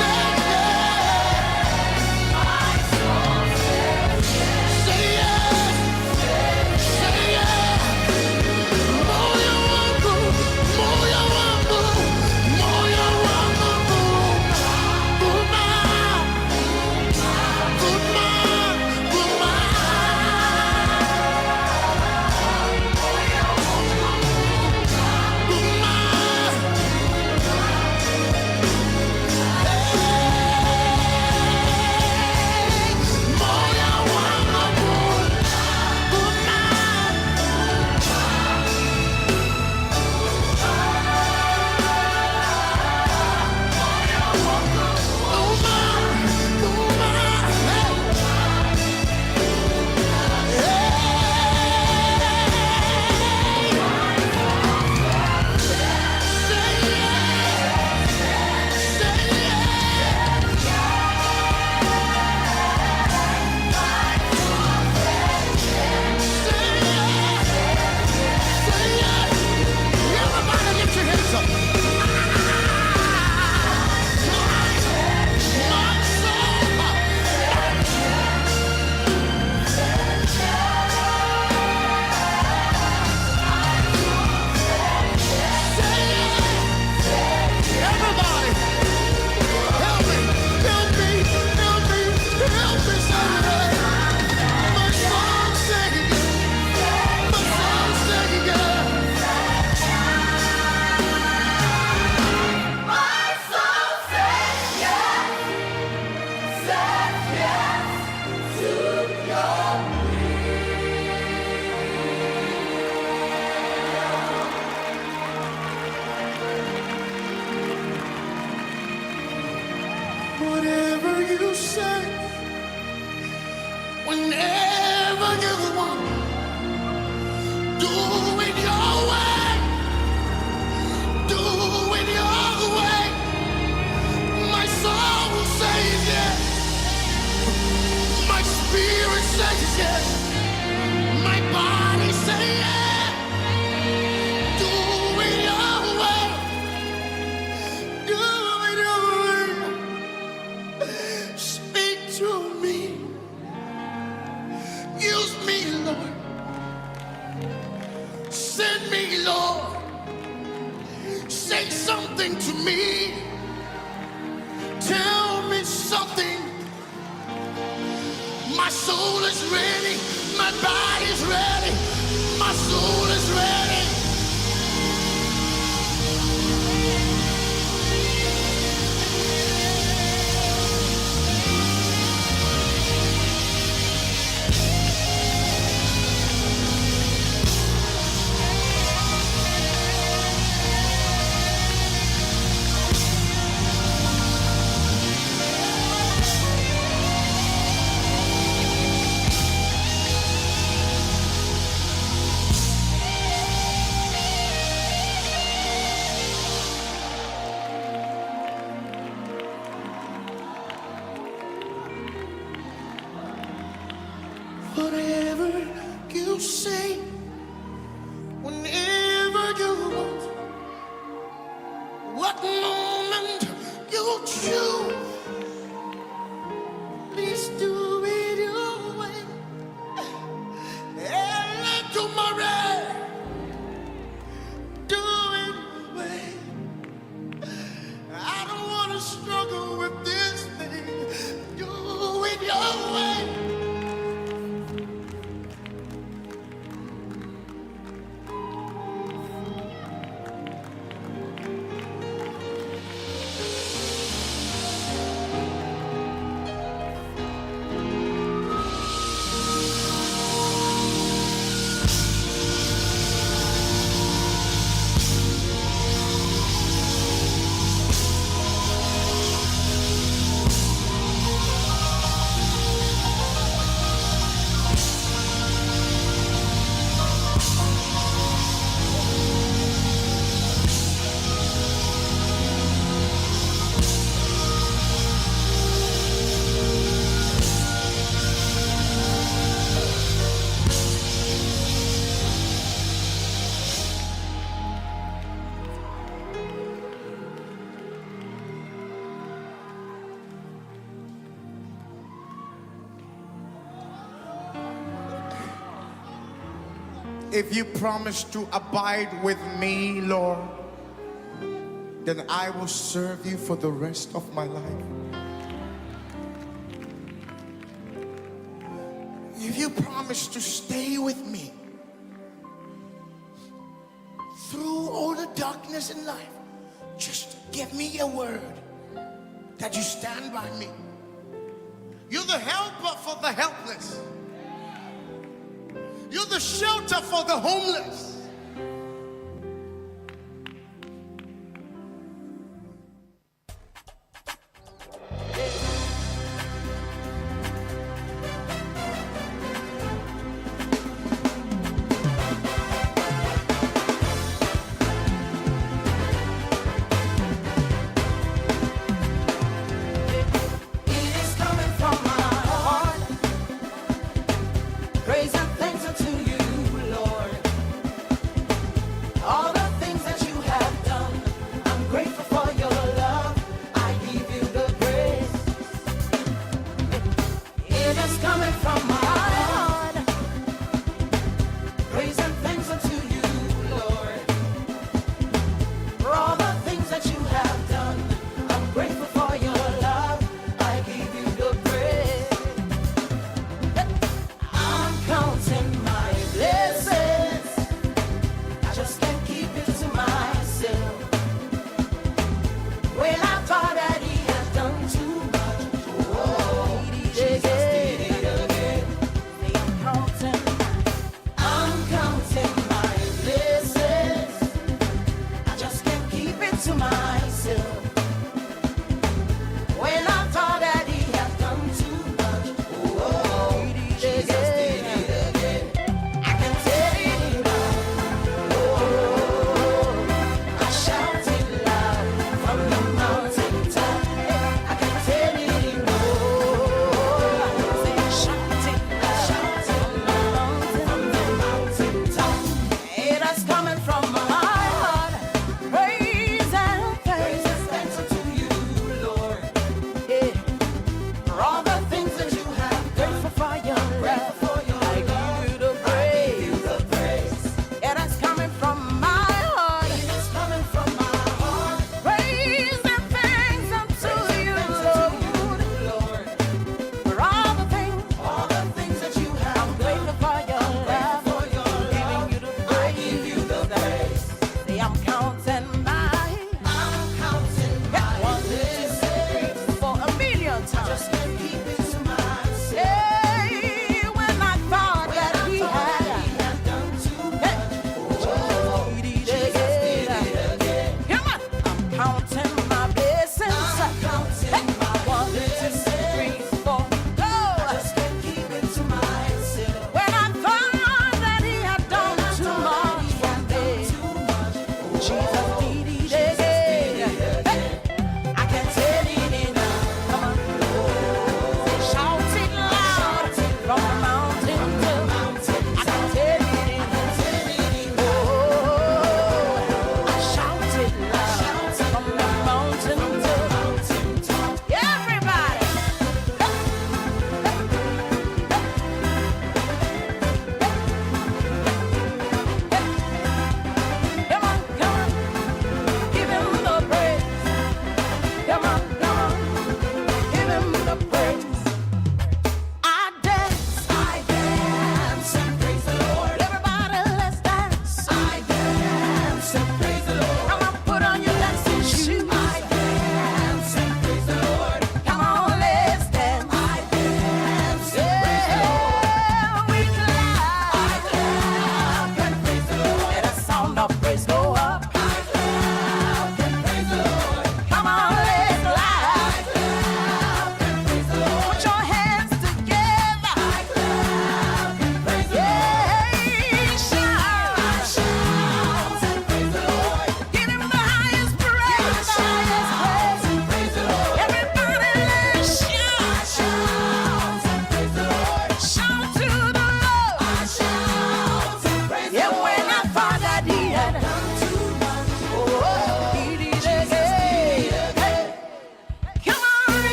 you say, whenever you want, do it your way. Do it your way. My soul will say yes. My spirit says yes. My body say yes. Do it your way. Do it your way. Speak to me. Use me, Lord. Send me, Lord. Say something to me. Tell me something. My soul is ready. My body's ready. My soul is ready. Whatever you say, whenever you want, what moment you choose, please do it your way. Tomorrow, do it your way. I don't want to struggle with this thing. Do it your way. If you promise to abide with me, Lord, then I will serve you for the rest of my life. If you promise to stay with me through all the darkness in life, just give me a word that you stand by me. You're the helper for the helpless. You're the shelter for the homeless. It is coming from my heart. Praise and thanks unto you, Lord.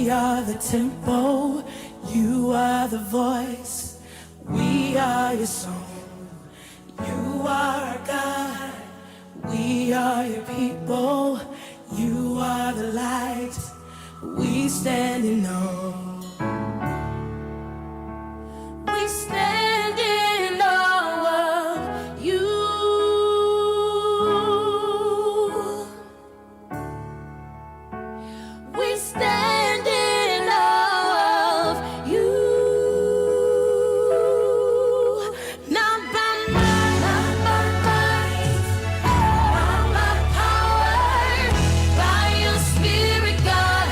We are the temple, you are the voice, we are your song. You are our God, we are your people, you are the light, we stand in awe. We stand in awe of you. We stand in awe of you. Not by might, not by might, not by power, by your spirit, God.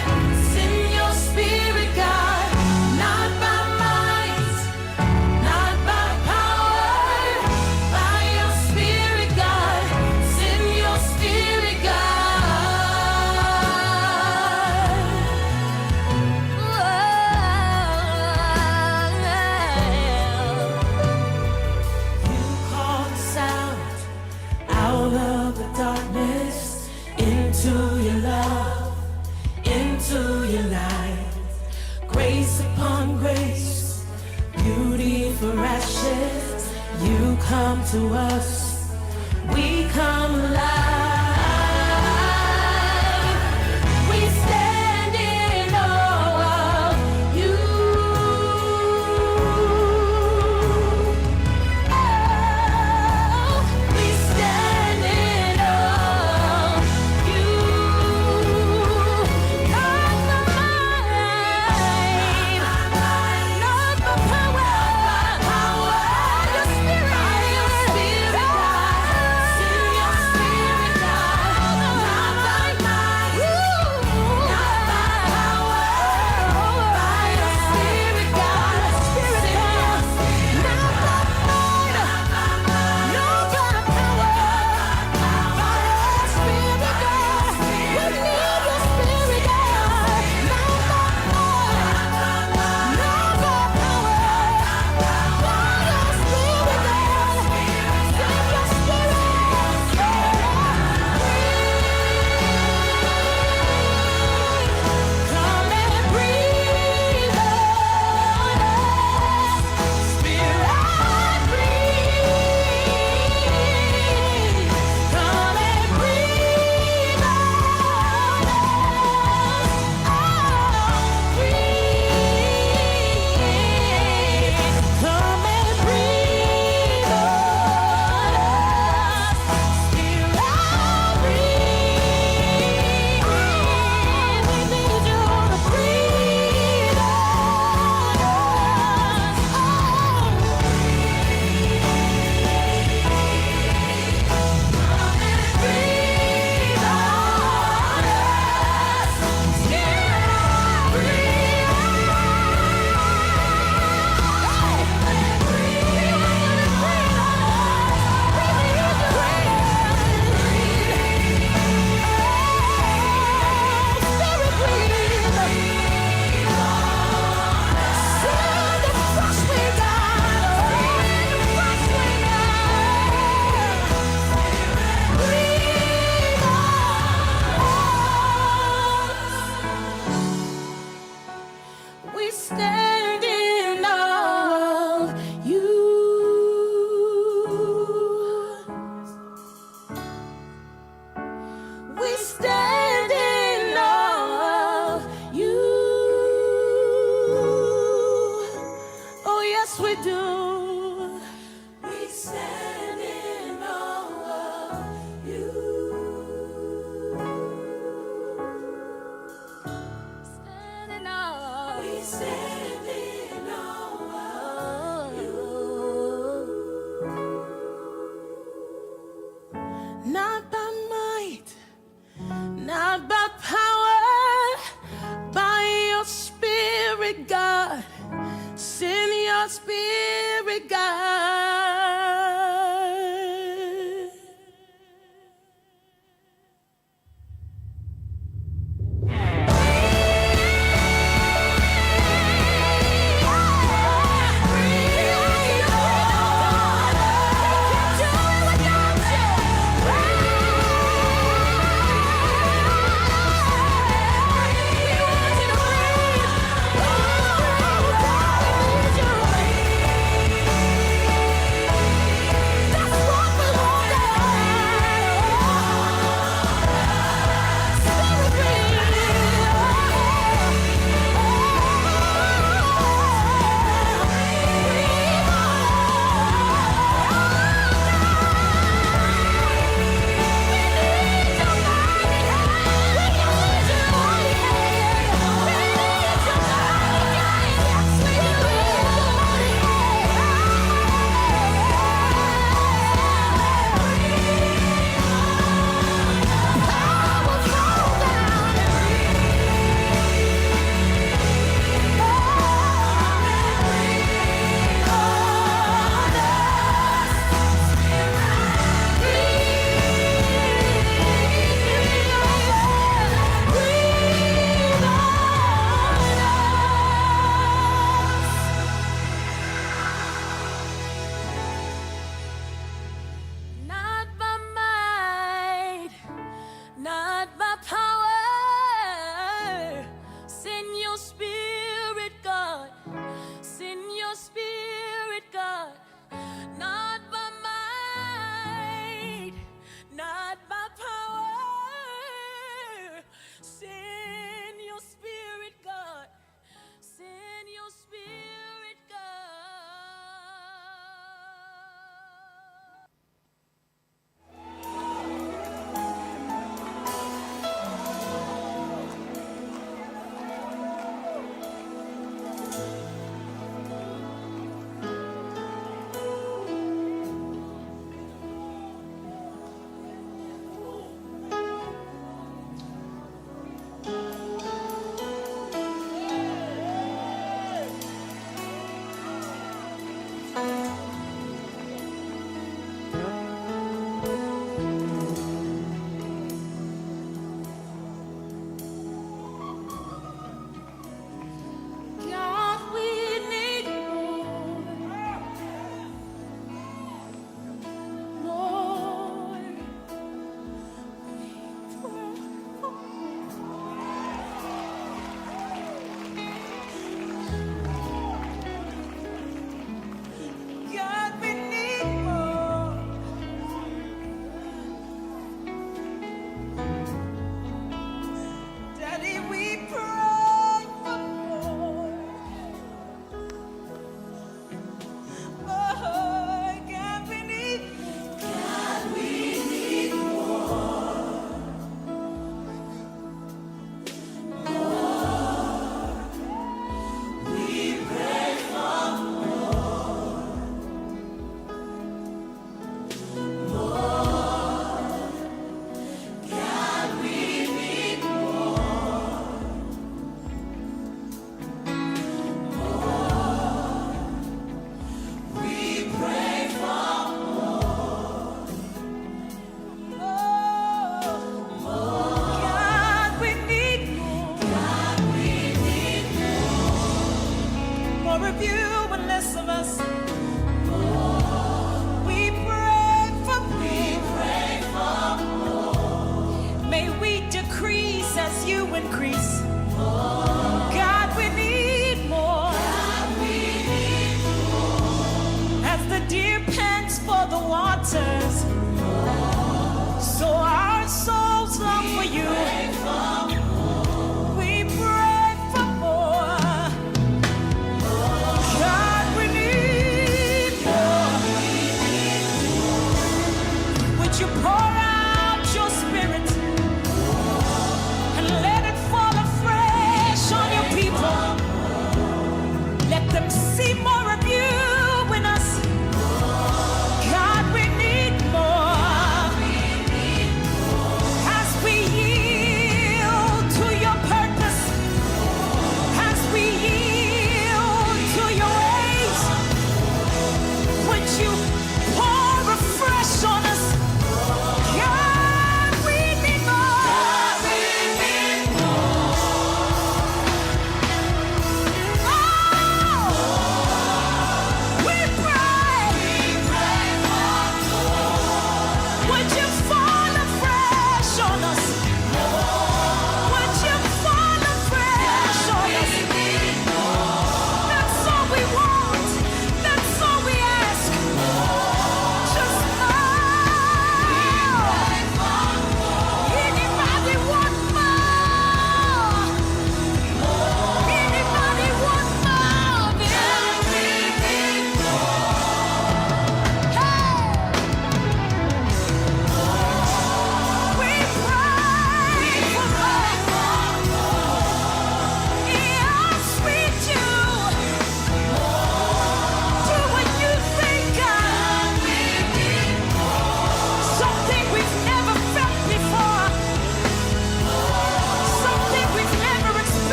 Send your spirit, God. Not by might, not by power, by your spirit, God. Send your spirit, God. You called us out, out of the darkness, into your love, into your light. Grace upon grace, beauty for ashes. You come to us, we come alive. We stand in awe of you. Oh, we stand in awe of you. Not by might, not by power, your spirit, your spirit, God. Send your spirit, God. Not by might, not by power, by your spirit, God. Spirit, God. Not by might, not by power, by your spirit, God. We need your spirit, God. Not by might, not by power, by your spirit, God. Send your spirit. Come and breathe on us, Spirit, breathe. Come and breathe on us, oh, breathe. Come and breathe on us, Spirit, breathe. We need you to breathe on us, oh. Come and breathe on us, Spirit, breathe. We stand in awe of you. We stand in awe of you. Oh, yes, we do. We stand in awe of you. Stand in awe. We stand in awe of you. Not by might, not by power, by your spirit, God. Send your spirit, God.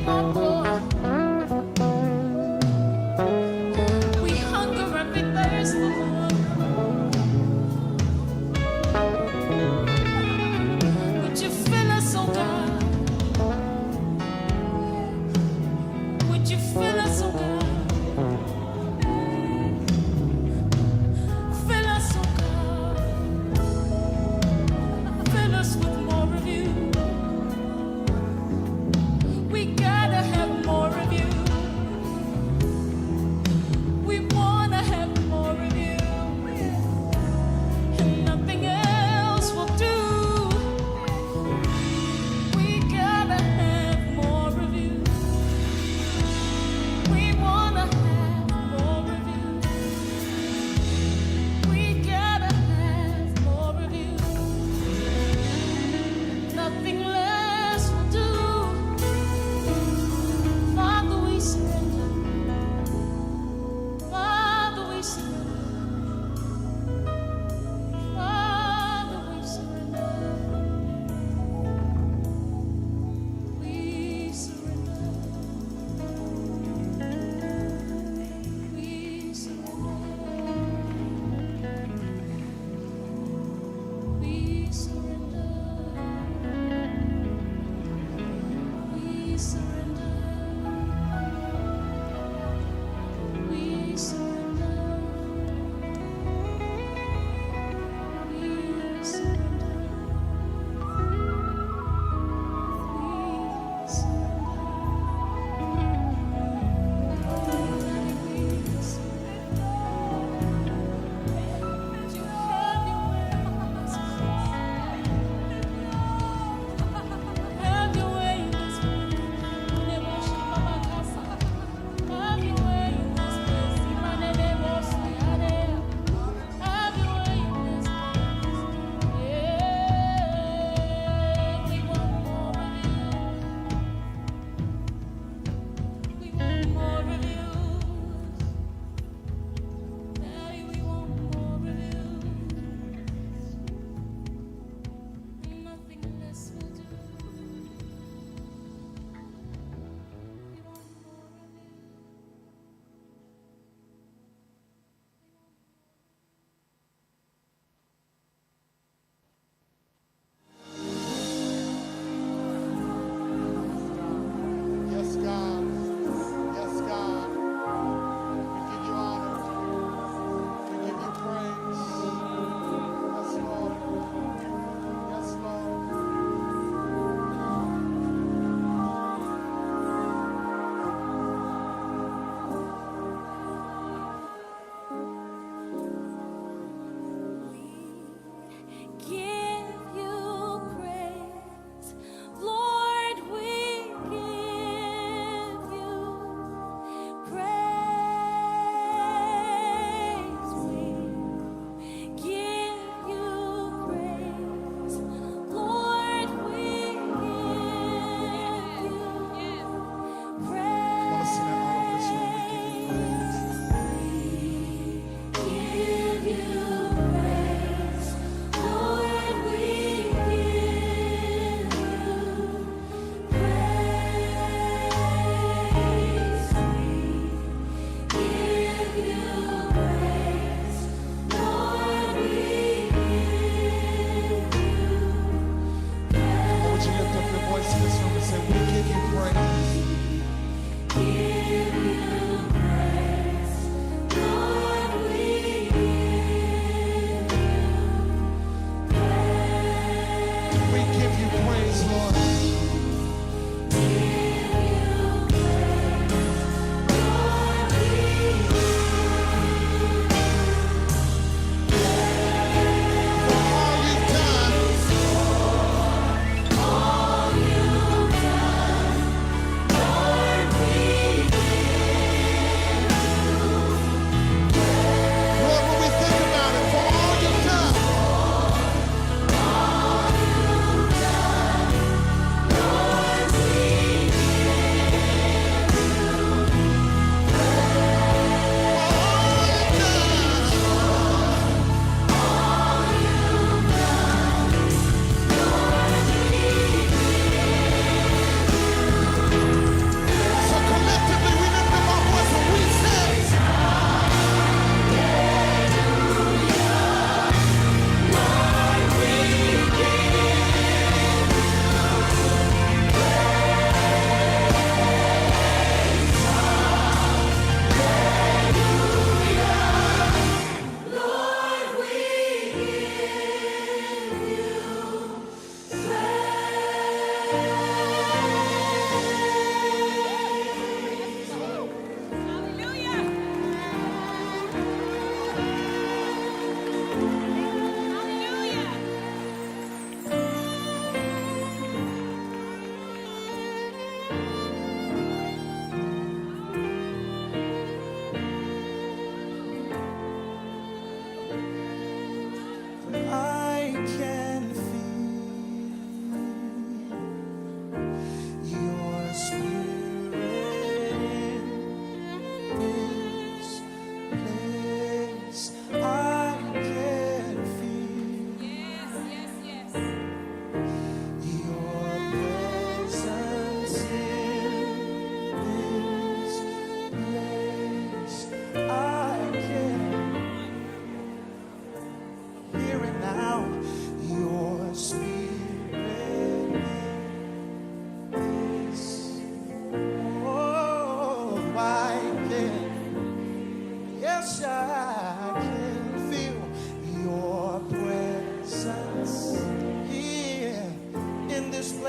want more. We hunger and we thirst for more. Would you fill us, oh God? Would you fill us, oh God? Fill us, oh God. Fill us with more of you. We gotta.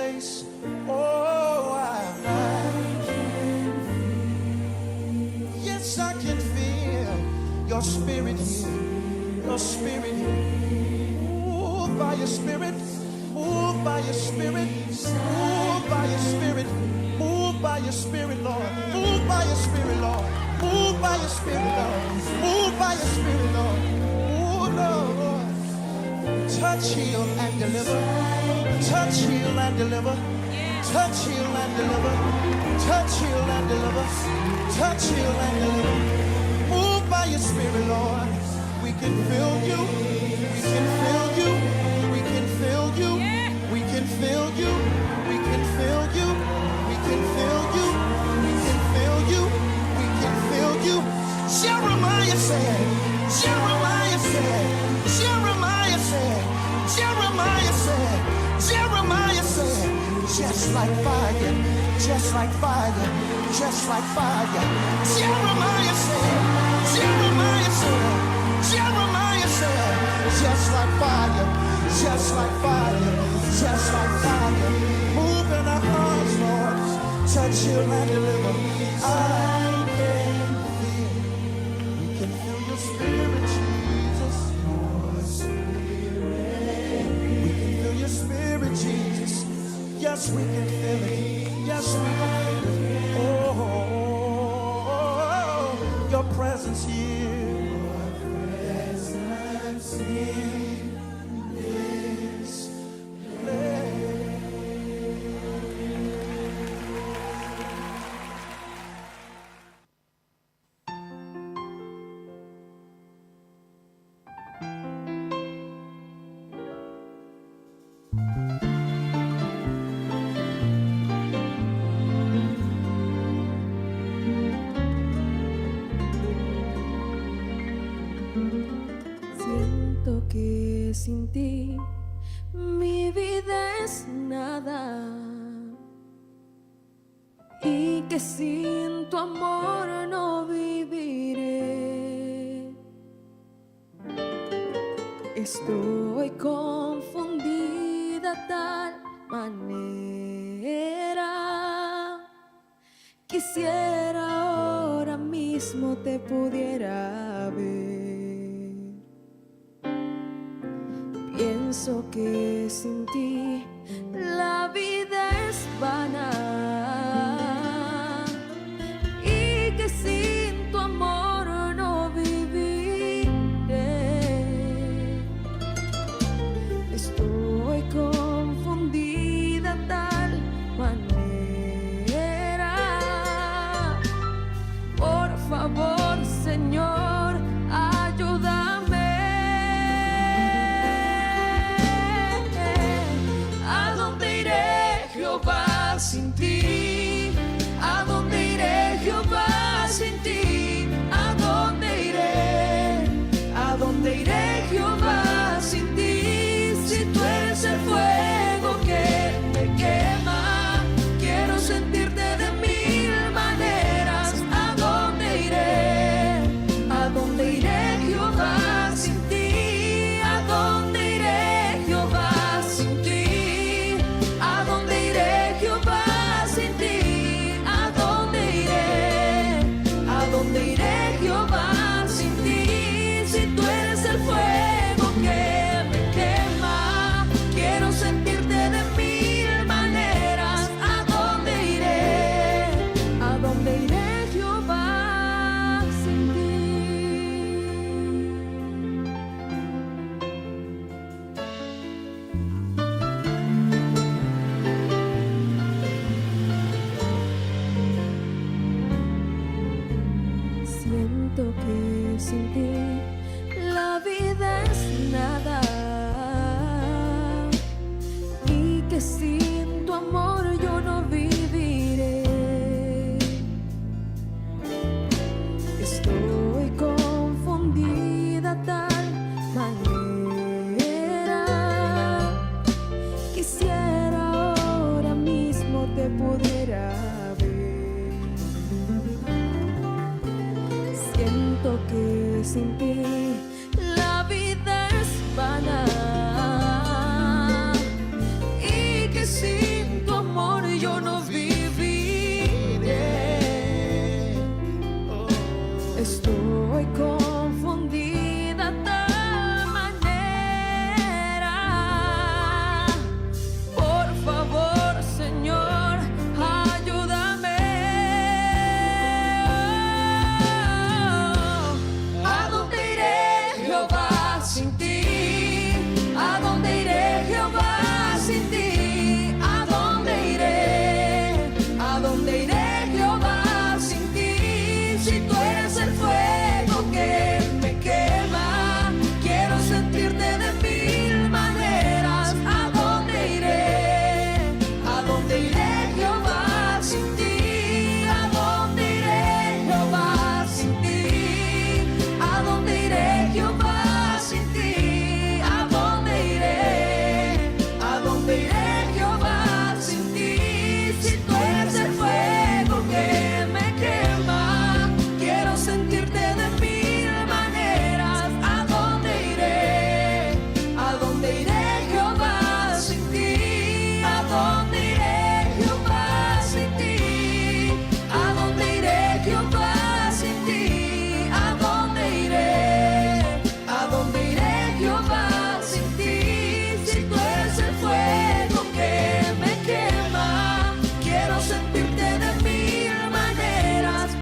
place. Oh, I, can feel. Yes, I can feel your spirit here. Your spirit here. Move by your spirit. Move by your spirit. Move by your spirit. Move by your spirit, Lord. Move by your spirit, Lord. Move by your spirit, Lord. Move by your spirit, Lord. Move, Lord. Touch, heal, and deliver. Touch, heal, and deliver. Touch, heal, and deliver. Touch, heal, and deliver. Touch, heal, and deliver. Move by your spirit, Lord. We can feel you. We can feel you. We can feel you. We can feel you. We can feel you. We can feel you. We can feel you. We can feel you. Jeremiah said, Jeremiah said, Jeremiah said, Jeremiah said, Jeremiah said, just like fire, just like fire, just like fire. Jeremiah said, Jeremiah said, Jeremiah said, just like fire, just like fire, just like fire. Move in our hearts, Lord. Touch, heal, and deliver. I can feel. We can feel your spirit, Jesus. We can feel your spirit, Jesus. Yes, we can feel it. Yes, we can feel it. Oh, your presence here. Presence in this place. Siento que sin ti mi vida es nada y que sin tu amor no viviré. Estoy confundida tal manera. Quisiera ahora mismo te pudiera ver. Pienso que sin ti la vida es vana y que sin tu amor no viviré. Estoy confundida tal manera. Por favor, Señor, ayúdame. ¿A dónde iré, Jehová, sin ti? ¿A dónde iré, Jehová, sin ti? ¿A dónde iré? ¿A dónde iré, Jehová, sin ti? Si tú eres el fuego que me quema, quiero sentirte de mil maneras. ¿A dónde iré? ¿A dónde iré, Jehová, sin ti? ¿A dónde iré, Jehová, sin ti? ¿A dónde iré, Jehová, sin ti? ¿A dónde iré? ¿A dónde iré, Jehová, sin ti? Si tú eres el fuego que me quema, quiero sentirte de mil maneras. ¿A dónde iré? ¿A dónde iré, Jehová, sin ti? Siento que sin ti la vida es nada y que sin tu amor yo no viviré. Estoy confundida tal manera. Quisiera ahora mismo te pudiera ver. Siento que sin ti